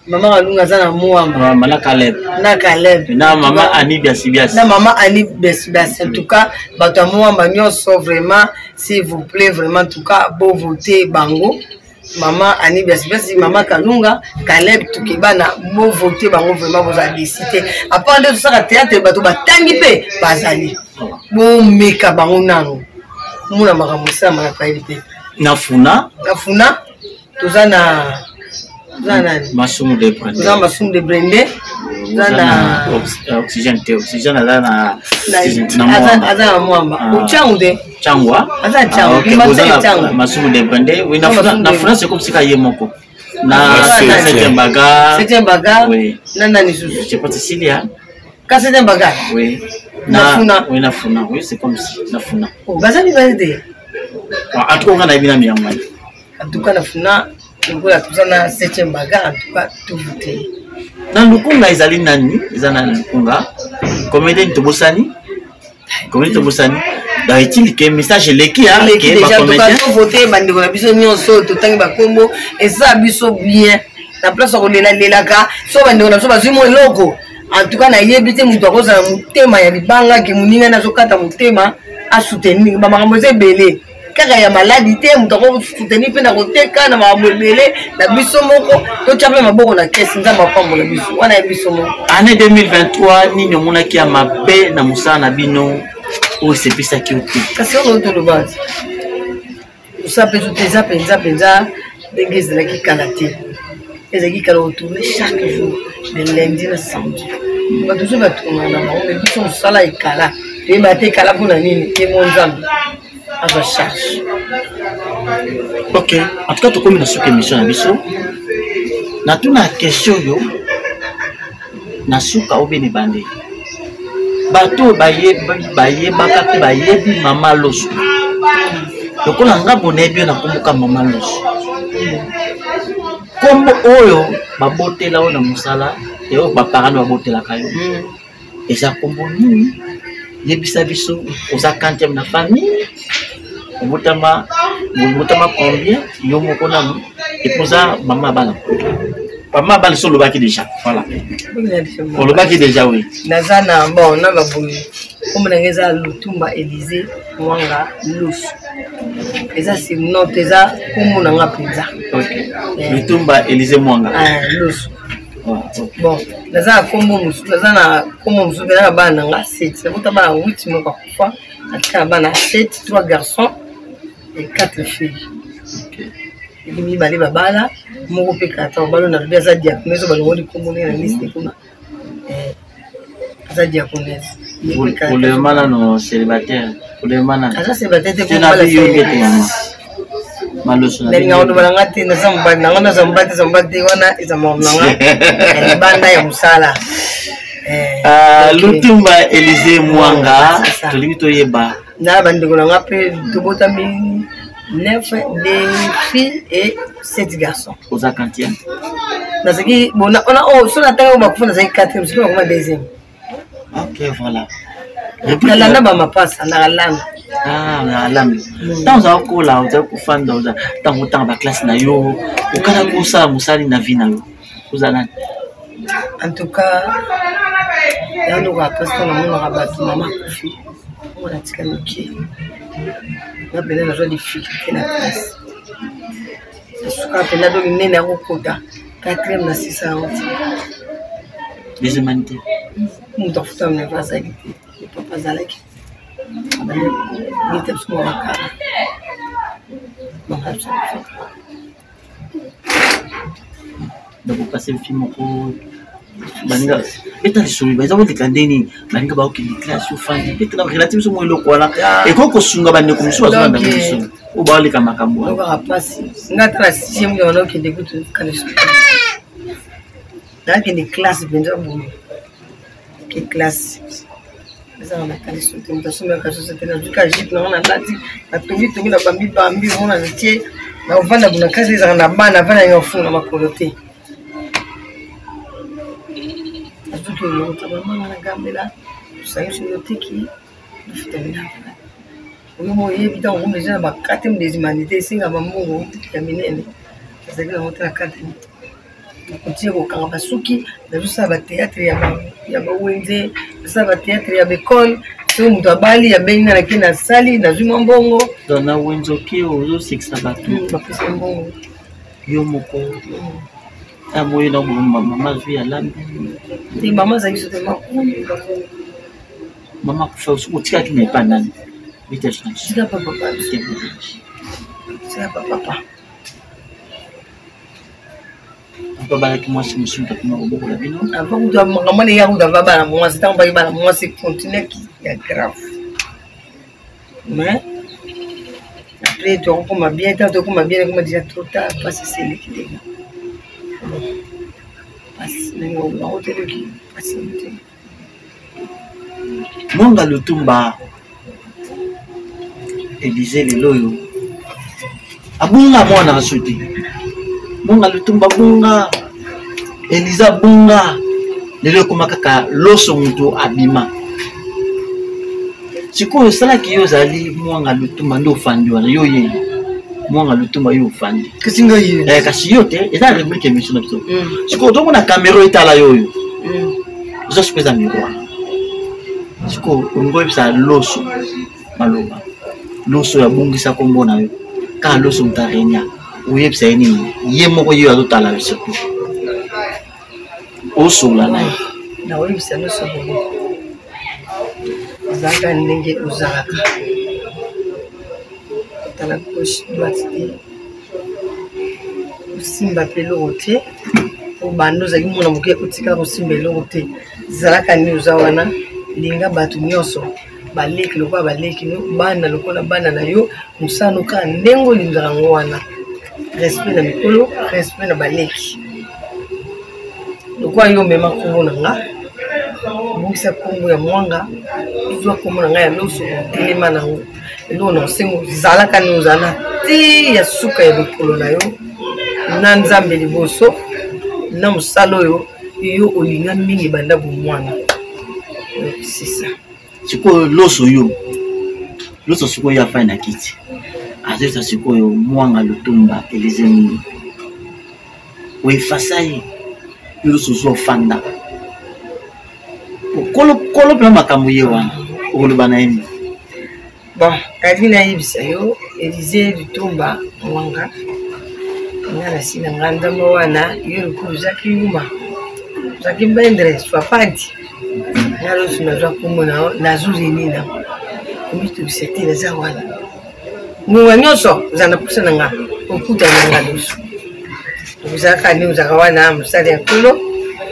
S1: Mama Kalunga aza na Mwamba.
S5: Na Caleb.
S1: Na Caleb.
S5: Na mama Ani Biasibiasi.
S1: Na mama Ani Biasibiasi. En tout cas bato ya Mwamba nyonso vraiment, s'il vous plaît, vraiment, en tout cas bovote bango, mama Ani Biasibiasi, mama Kalunga, Caleb Tukebana, bovote bango vraiment, bozala déçus te. Apart nde tosaka théâtre, bato batangi mpe bazali, bomeka bango nano, mona makambo esalama na payeli mpe.
S5: Na Funa.
S1: Na Funa toza na, toza nani?
S5: Masumu de Brende.
S1: Toza Masumu de Brende, toza na
S5: Oxygène te, Oxygène aza na
S1: aza na Mwamba, Tshangu te.
S5: Tshangu.
S1: Aza Tshangu.
S5: Tshangu, Masumu de Brende, oui. Na Funa c'est comme sika ye moko na septième bagarre.
S1: Septième bagarre. Na nani susu?
S5: Je sais pas, Cecilia.
S1: Ka septième bagarre.
S5: Oui.
S1: Na Funa.
S5: Oui, na Funa, oui, c'est comme si na Funa.
S1: Baza mibale te.
S5: En tout cas nga nayebi nanu yango wana.
S1: En tout cas na Funa lokola toza na septième bagarre, en tout cas tovote.
S5: Na Lukunga ezali nani? Eza na Lukunga comédien tobosani. Comédien tobosani. Donc etindi ke message eleki
S1: ya eleki déjà tovote bandeko na biso nyonso totangi bakombo eza biso bien na place ya kolelalelaka so bandeko na biso bazwi mwa eloko en tout cas nayebi te moto akozala motema ya libanga ke moninga nde azokata motema asoutenir bamakambo eza ebele kaka ya maladi te moto akosoutenir mpe na koteka na makambo ebele na biso moko totya mpe maboko na kesi nzambe apambola biso wana ya biso moko.
S5: Année 2023, nini omonaki ya mabe na mosala na bino oyo esepisaki yo te?
S1: Kasi oyo toloba mosala mpe te eza mpenza mpenza ndenge ezalaki kala te. Ezalaki kala otourne chaque jour de lundi na samedi, bato mosusu batournaka na bango, me biso mosala ekala, toyeba te ekala mpona nini te. Mo Nzambe azwa charge.
S5: Ok, en tout cas tokomi na suka émission na biso. Natuna question oyo na suka obene ebandeli. Bato oyo bayebaka mpe bayebi mama Loso lokola nga bo nayebi yo nakomboka mama Loso, nkombo oyo babotela oyo na mosala oyo baparent babotelaka yo eza nkombo nini? Yebisa biso, oza quantième na famille, obotama obotama combien yo moko nanu, epo oza mama ya bana? Mama bana so olobaki déjà, voilà, olobaki déjà, oui.
S1: Naza na bon na baboye, kombo na ngai eza Lutumba Élysée Mwanga Lusu. Eza surnom te, eza kombo na nga mpenza.
S5: Lutumba Élysée Mwanga
S1: Lusu. Bon, naza na kombo mosusu, naza na kombo mosusu mpe na bana na nga 7. Nabota bana 8, moko akufa, natika na bana 7, 3 garçons et 4 filles. Ebi mibale babala, moko mpe kata babala nalobi aza diaconese, balongoli kombo na liste kuna, aza diaconese.
S5: Olema nano célibataire, olema nano.
S1: Aza célibataire te.
S5: Maloso.
S1: Nalinga koloba na nga te, naza mobali na nga, naza mobali te, eza mobali te, wana eza makambo na nga ya libanda ya mosala.
S5: Lutumba Élysée Mwanga, tolingi toyeba
S1: na bandeko na nga mpe tobotami 9, des filles et 7 garçons.
S5: Oza quantième?
S1: Nazalaki bona ona oyo so natanga oyo bakufa, nazalaki quatrième, soki bakoma deuxième.
S5: Ok, voilà.
S1: Nalanda bamapasa, nakalanda.
S5: Nalanda ntango ozala kola, ozali kofanda, oza ntango otanga baklasse na yo, okala kosala mosali na vie na yo, ozala nani?
S1: En tout cas yandoka mpasi ntango namonaka bato mama akufi, mwana atika moke, nga mpena nazwa difficulté na classe, nasuka mpena donc nene akokota quatrième na sisa yango te.
S5: Deuxième année te?
S1: Moto afuta minerva azalaki te, papa azalaki abandi bita biso mwa bakala, mama biso akufaka.
S5: Donc opase fi moko, baninga beta lisolo baza koleka ndeni, baninga bakokende classe, ofandi betela relate biso mwa eloko wana ekoki kosunga bandeko mosusu bazolanda biso oyo baoleka makambo wana.
S1: Okaka mpasi, nga ata na sixième nga wana okende kutu kaniso, nakende classe mpenza boye ke classe ezaka na kaliso te, moto asombaka soso te. Nazwika jupe nango, nalati, natongitongi na bambi bambi, omona natie na ovanda bona kasi ezaka na bana avanda yango afunga makolo te. Azuki olokota bamanga na gambela, osangisi oteki ofuta minava oyo moyebi ntango okomi deja na bakateme des humanités, esenga bambongo ya minene, azalaki nango te na kateme. Nakontinue kokanga basuki, nazosala bateatre ya bawenze, nasala bateatre ya baekole. Soki moto abali, abengi nga, nake, nasali, nazwi mwa mbongo.
S5: Donc na wenze oke ozosekisa bato?
S1: Bapesa mbongo.
S5: Yo moko ntango oyo na mama azwi alambi?
S1: Te, mama azalaki so te,
S5: mama akufa. Soki otikaki na epa nani?
S1: Tika papa, tika papa.
S5: Papa abalaki mwasi mosusu, takoma kobokola bino?
S1: Avant kutu makambo wana eya, kutu ava bana mwasi, ntango baki bana mwasi continuaki ya grave, mais après tokokoma bien, ntango tokoma bien ekoma déjà trop tard, mpasi eseleki deja, mpasi ndenge bango teloki mpasi motema.
S5: Monga Lutumba Elize lelo oyo abunga mwana aso te. Monga Lutumba abunga, Elize abunga, lelo ekoma kaka Loso moto abima. Sikoyo osalaki yo ozali Mwanga Lutumba nde ofandi wana yo ye Mwanga Lutumba yo ofandi.
S1: Kasi ngai ye.
S5: Eh, kasi yo te eza rubrique émission na biso. Sikoyo ozomona kamera oyo etala yo oyo. Oza sikoyo eza miroir. Sikoyo olingi oyebisa loso maloba loso oyo abungisa nkombo na yo kaka loso moto arenia oyebisa ye nini ye moko ye oyo azotala yo surtout osolola na ye.
S1: Nakoyebisa nyonso boye, ozalaka ndenge ozalaka, otala gauche droite te, osimba mpe eloko te, obanda ozalaki mwana moke otikala kosimba eloko te, zalaka nde oza wana, linga bato nyonso, baleki lokola baleki no, bana lokola bana na yo, mosala no kaka ndenge olingaka yango wana, respect na mikolo, respect na baleki. Lokola yo omema nkombo na nga, obungisa nkombo ya Mwanga, ozwa nkombo na ngai ya Loso, otelema na yango. Eloko na osengo, zalaka nde ozala ti ya suka ya mikolo na yo na Nzambe liboso na mosala oyo yo olinga mingi banda bomwana. C'est ça.
S5: Sikoyo loso yo loso sikoyo yo afai na kiti azoyesa sikoyo Mwanga Lutumba Elize nini oefasa ye yo loso ozwa ofanda kolo kolo mpena makambo ye wana okoloba na ye nini?
S1: Bon, kadi nayebisa yo Elize Lutumba Mwanga, nga nasi na nga nzambe wana yo lokola ozaki yuma, ozaki mbendre swapadi, nga loso nazwa nkombo na yo, nazoleni na komitubisa te, naza wana ngonga nyonso ozala na mposa na nga, okutana na nga loso ozalaka nde ozalaka wana mosali ya nkolo,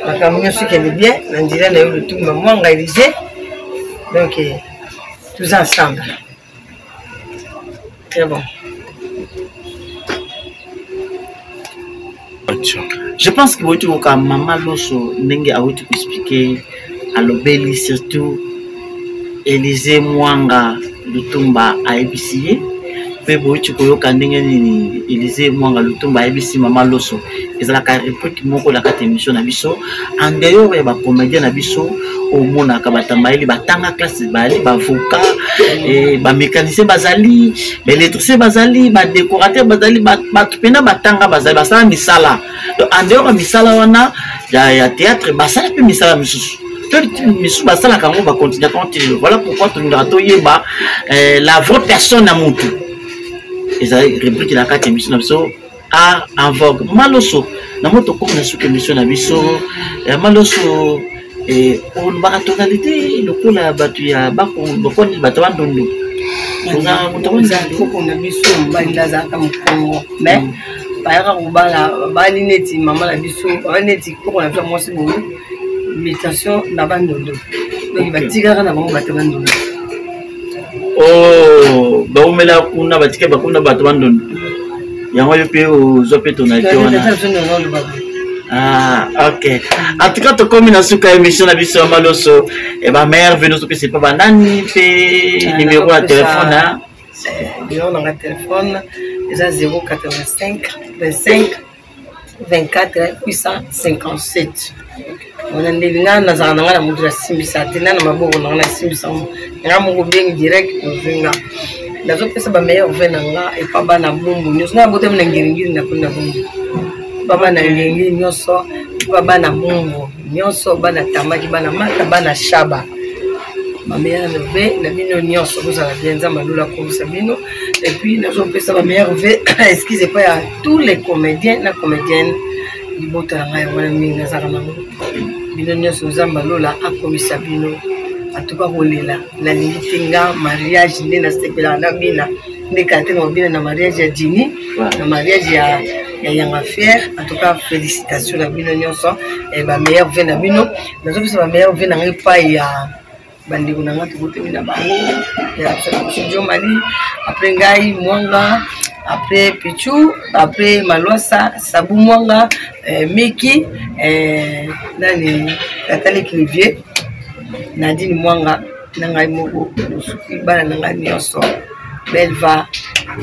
S1: makambo nyonso ekende bien na nzela na yo Lutumba Mwanga Elize. Donc tous ensemble, très bon.
S5: Je pense que bouti koka mama Loso ndenge awuti koexplike, alobeli surtout Elize Mwanga Lutumba ayebisi ye mpe bouti koyoka ndenge nini Elize Mwanga Lutumba ayebisi mama Loso. Ezalaka rubrique moko na kati ya émission na biso en dehors ya bacomédien na biso, omonaka batambayeli batanga classe, bazali baavocat, bamécanicien bazali, baélectricien bazali, badécorateur bazali, bato mpena batanga bazali, basala misala. Donc en dehors ya misala wana ya théâtre, basala mpe misala misusu to misusu basalaka yango, bacontinuaka yango te. Voilà pourquoi tolingaka toyeba la vraie personne ya motu. Ezali rubrique na kati ya émission na biso Art en vogue. Maloso na moto komi na suki émission na biso ya Maloso, olobaka tonalité lokola bato ya bakoni, bato ya Bandundu. Oza moto
S1: koko na biso mobali nde azalaka mokongo, mais bayaka kobala, babali neti mama na biso, babali neti koko na biso ya mwasi boye, mutation na Bandundu, donc batikaka na bango bato ya Bandundu.
S5: Oh, baumela kuna, batika bakuna bato Bandundu yango yo mpe ozwa mpe tonalité wana. Ah, ok. En tout cas, tokomi na suka émission na biso ya Maloso. E ba mère venu topesa epa banani mpe numéro ya telefone na
S1: Numéro nanga telefone eza 085 25 24 857. Wana ndenge nga nazala na nga na moto nasimbisa te, nga na maboko na nga nasimbisa nga moko bengi direct ozwi nga. Nazopesa bameilleur ve na nga epa bana Bumbu nyonso, nga botami na Ngiringiri, na kuna Bumbu, epa bana Ngiringiri nyonso, epa bana Bumbu nyonso, bana Tamaki, bana Mata, bana Shaba, bameilleur ve na bino nyonso, bozala bien, Nzambe alula akomisa bino. Et puis nazopesa bameilleur ve, excuse, epai ya tous les comédiens na comédienne, libota na ngai yango wana mingi nazalaka nango, bino nyonso Nzambe alola akomisa bino. Atuka kolela nalingi te, nga mariage nde nasepelaka na bina nde kala te na kobina na mariage ya Jini, na mariage ya Yanga Fier. En tout cas, félicitation na bino nyonso, bameilleur ve na bino. Nazopesa bameilleur ve na ngai epai ya bandeko na ngai tokotemi na bango ya biso Mali, après ngai Mwanga, après Pichu, après Malwasa, Sabu Mwanga, Miki, nani Nataleki Olivier, Nadine Mwanga na ngai moko mosuki, bana na ngai nyonso, Belva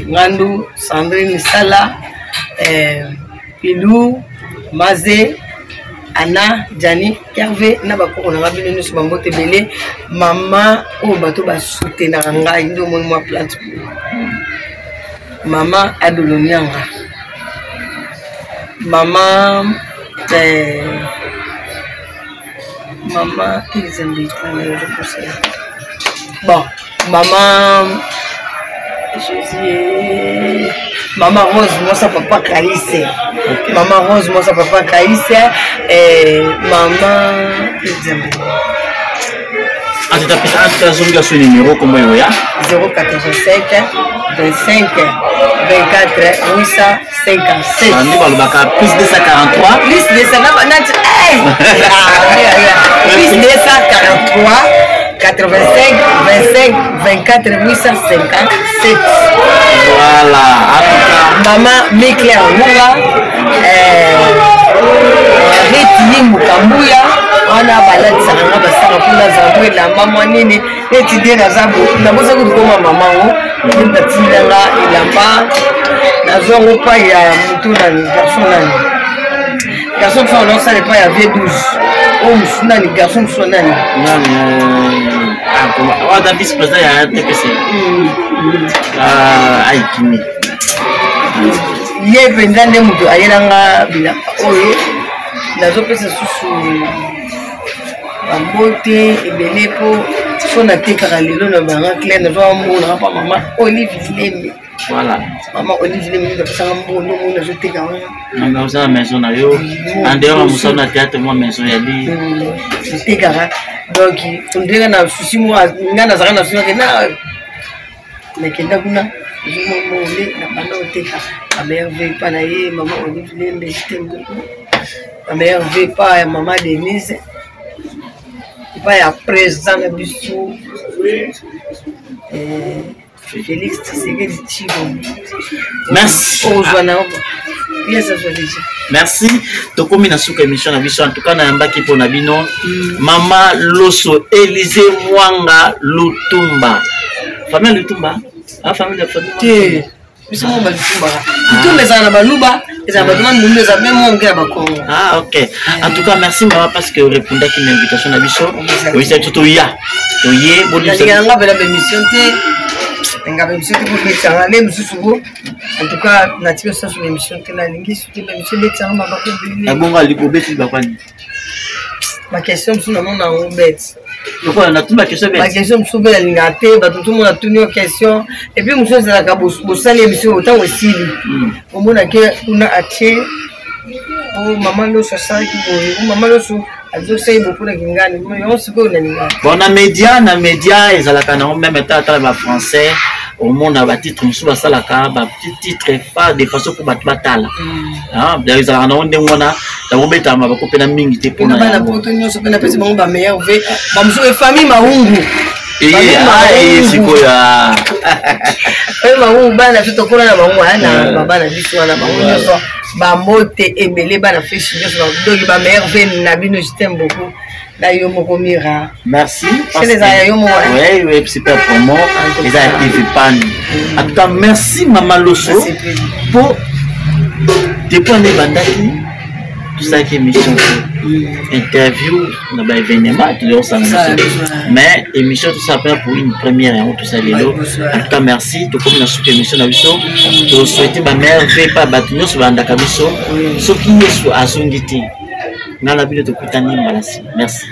S1: Ngandu, Sandrine Sala, Pilou Maze. Anna, Gianni, Hervé na bakoko na nga bino nyonso bambote ebele. Mama oyo bato basoutenaka ngai nde omoni mwa plante. Mama Adolo Nianga. Mama eh, mama Elizabeth bon mama Jésus mama Rose mwasa papa Kaïse okay. Mama Rose mwasa papa Kaïse eh, mama Elizabeth
S5: azongi aso numéro kombo oyo ya
S1: 087 25 24 857
S5: nde balobaka plus 243
S1: plus 200 plus 243 85 25 24 857
S5: voilà en tout cas
S1: mama Micler Munga euh, Riti Yimbuka Mbuya wana balatisaka nga basala kuna zango elamba mwa nini neti nde naza nabosaki kokoma mama ngo nde batindela nga elamba nazwa yango pai ya motu nani garçon nani garçon mosusu anaosala epai ya vie 12 oyo mosusu nani garçon mosusu nani
S5: aza vice président ya tpc aikimi
S1: ye mpenza nde moto ayelanga bilamba oyo nazopesa susu bambote ebele mpo so natekaka lelo na banga claire nazwa mbongo nanga mpa mama Olive Lembe.
S5: Voilà.
S1: Mama Olive Lembe nde apesanga mbongo nde omoni nazoteka wana.
S5: Nanga oza na maison na yo en dehors ya mosala na théâtre mwa maison ya li
S1: natekaka donc ondenge na susi moko nga nazalaka na susi na nakenda kuna nazomona nde na banda koteka bamerveille mpa na ye mama Olive Lembe je t'aime beaucoup. Ma meilleure vie epai ya mama Denise, epai ya président na biso eh, Félix Tshisekedi Tshilombo.
S5: Merci.
S1: Ozwa na yes azwa déjà.
S5: Merci. Tokomi na suka émission na biso en tout cas nayambaki mpo na bino mama Loso Élysée Mwanga Lutumba. Famille Lutumba? Ah famille de famille.
S1: Te. Biso moko balutumbaka. Lutumba ezala na baluba, ezala bato mandundu, ezala mpe mwa moke ya bakongo.
S5: Ah ok. En tout cas merci mama parce que orépondaki na invitation na biso. Oyisa biso toya. Toye
S1: bolibisa. Nalingaka nga mpena baémission te. Nalingaka baémission te kobetisanga nde mosusu ko. En tout cas natiki osasu baémission te nalingi soki baémission ebetisanga mabaku ebele.
S5: Abongo alikobeti bakwani.
S1: Baquestion mosusu namona yango bete.
S5: Lokola natuni baquestion bete.
S1: Baquestion mosusu mpe nalingaka te bato mosusu mona tuni yo question et puis mosusu ezalaka bosali émission ntango esili omona ke kuna atie o mama Loso asalaki boye o mama Loso azosali boye mpona kingani yango sikoyo nalingaka.
S5: Bon na média na média ezalaka nango meme ata ata ba français omona batitre mosusu basalaka bapetit titre fa de façon mpo bato batala ezalaka nango ndenge wana yango betaka mabako mpena mingi te mpona
S1: bana poto nyonso mpe napesi bango bameilleur v bamosusu famille Maungu
S5: sikoyo
S1: famille Maungu bana biso tokola na bango na babana biso wana bango nyonso bambote ebele bana feshi nyonso donc bameilleur v na bino je t'aime beaucoup na yo moko Mira.
S5: Merci.
S1: Chaîne ezala ya yo moko.
S5: Oui, oui, super promo. Eza ya TV Pan. En tout cas, merci Mama Loso pour depuis année bandaki tosalaki émission interview na ba événement tozosala mais émission tosala mpena pour une première yango tosala lelo. En tout cas merci, tokomi na suka émission na biso. Tosouhaite ba merveille pa bato nyonso balandaka biso. Soki Yesu azongi te, ngai na bino tokutani mbala nsima. Merci.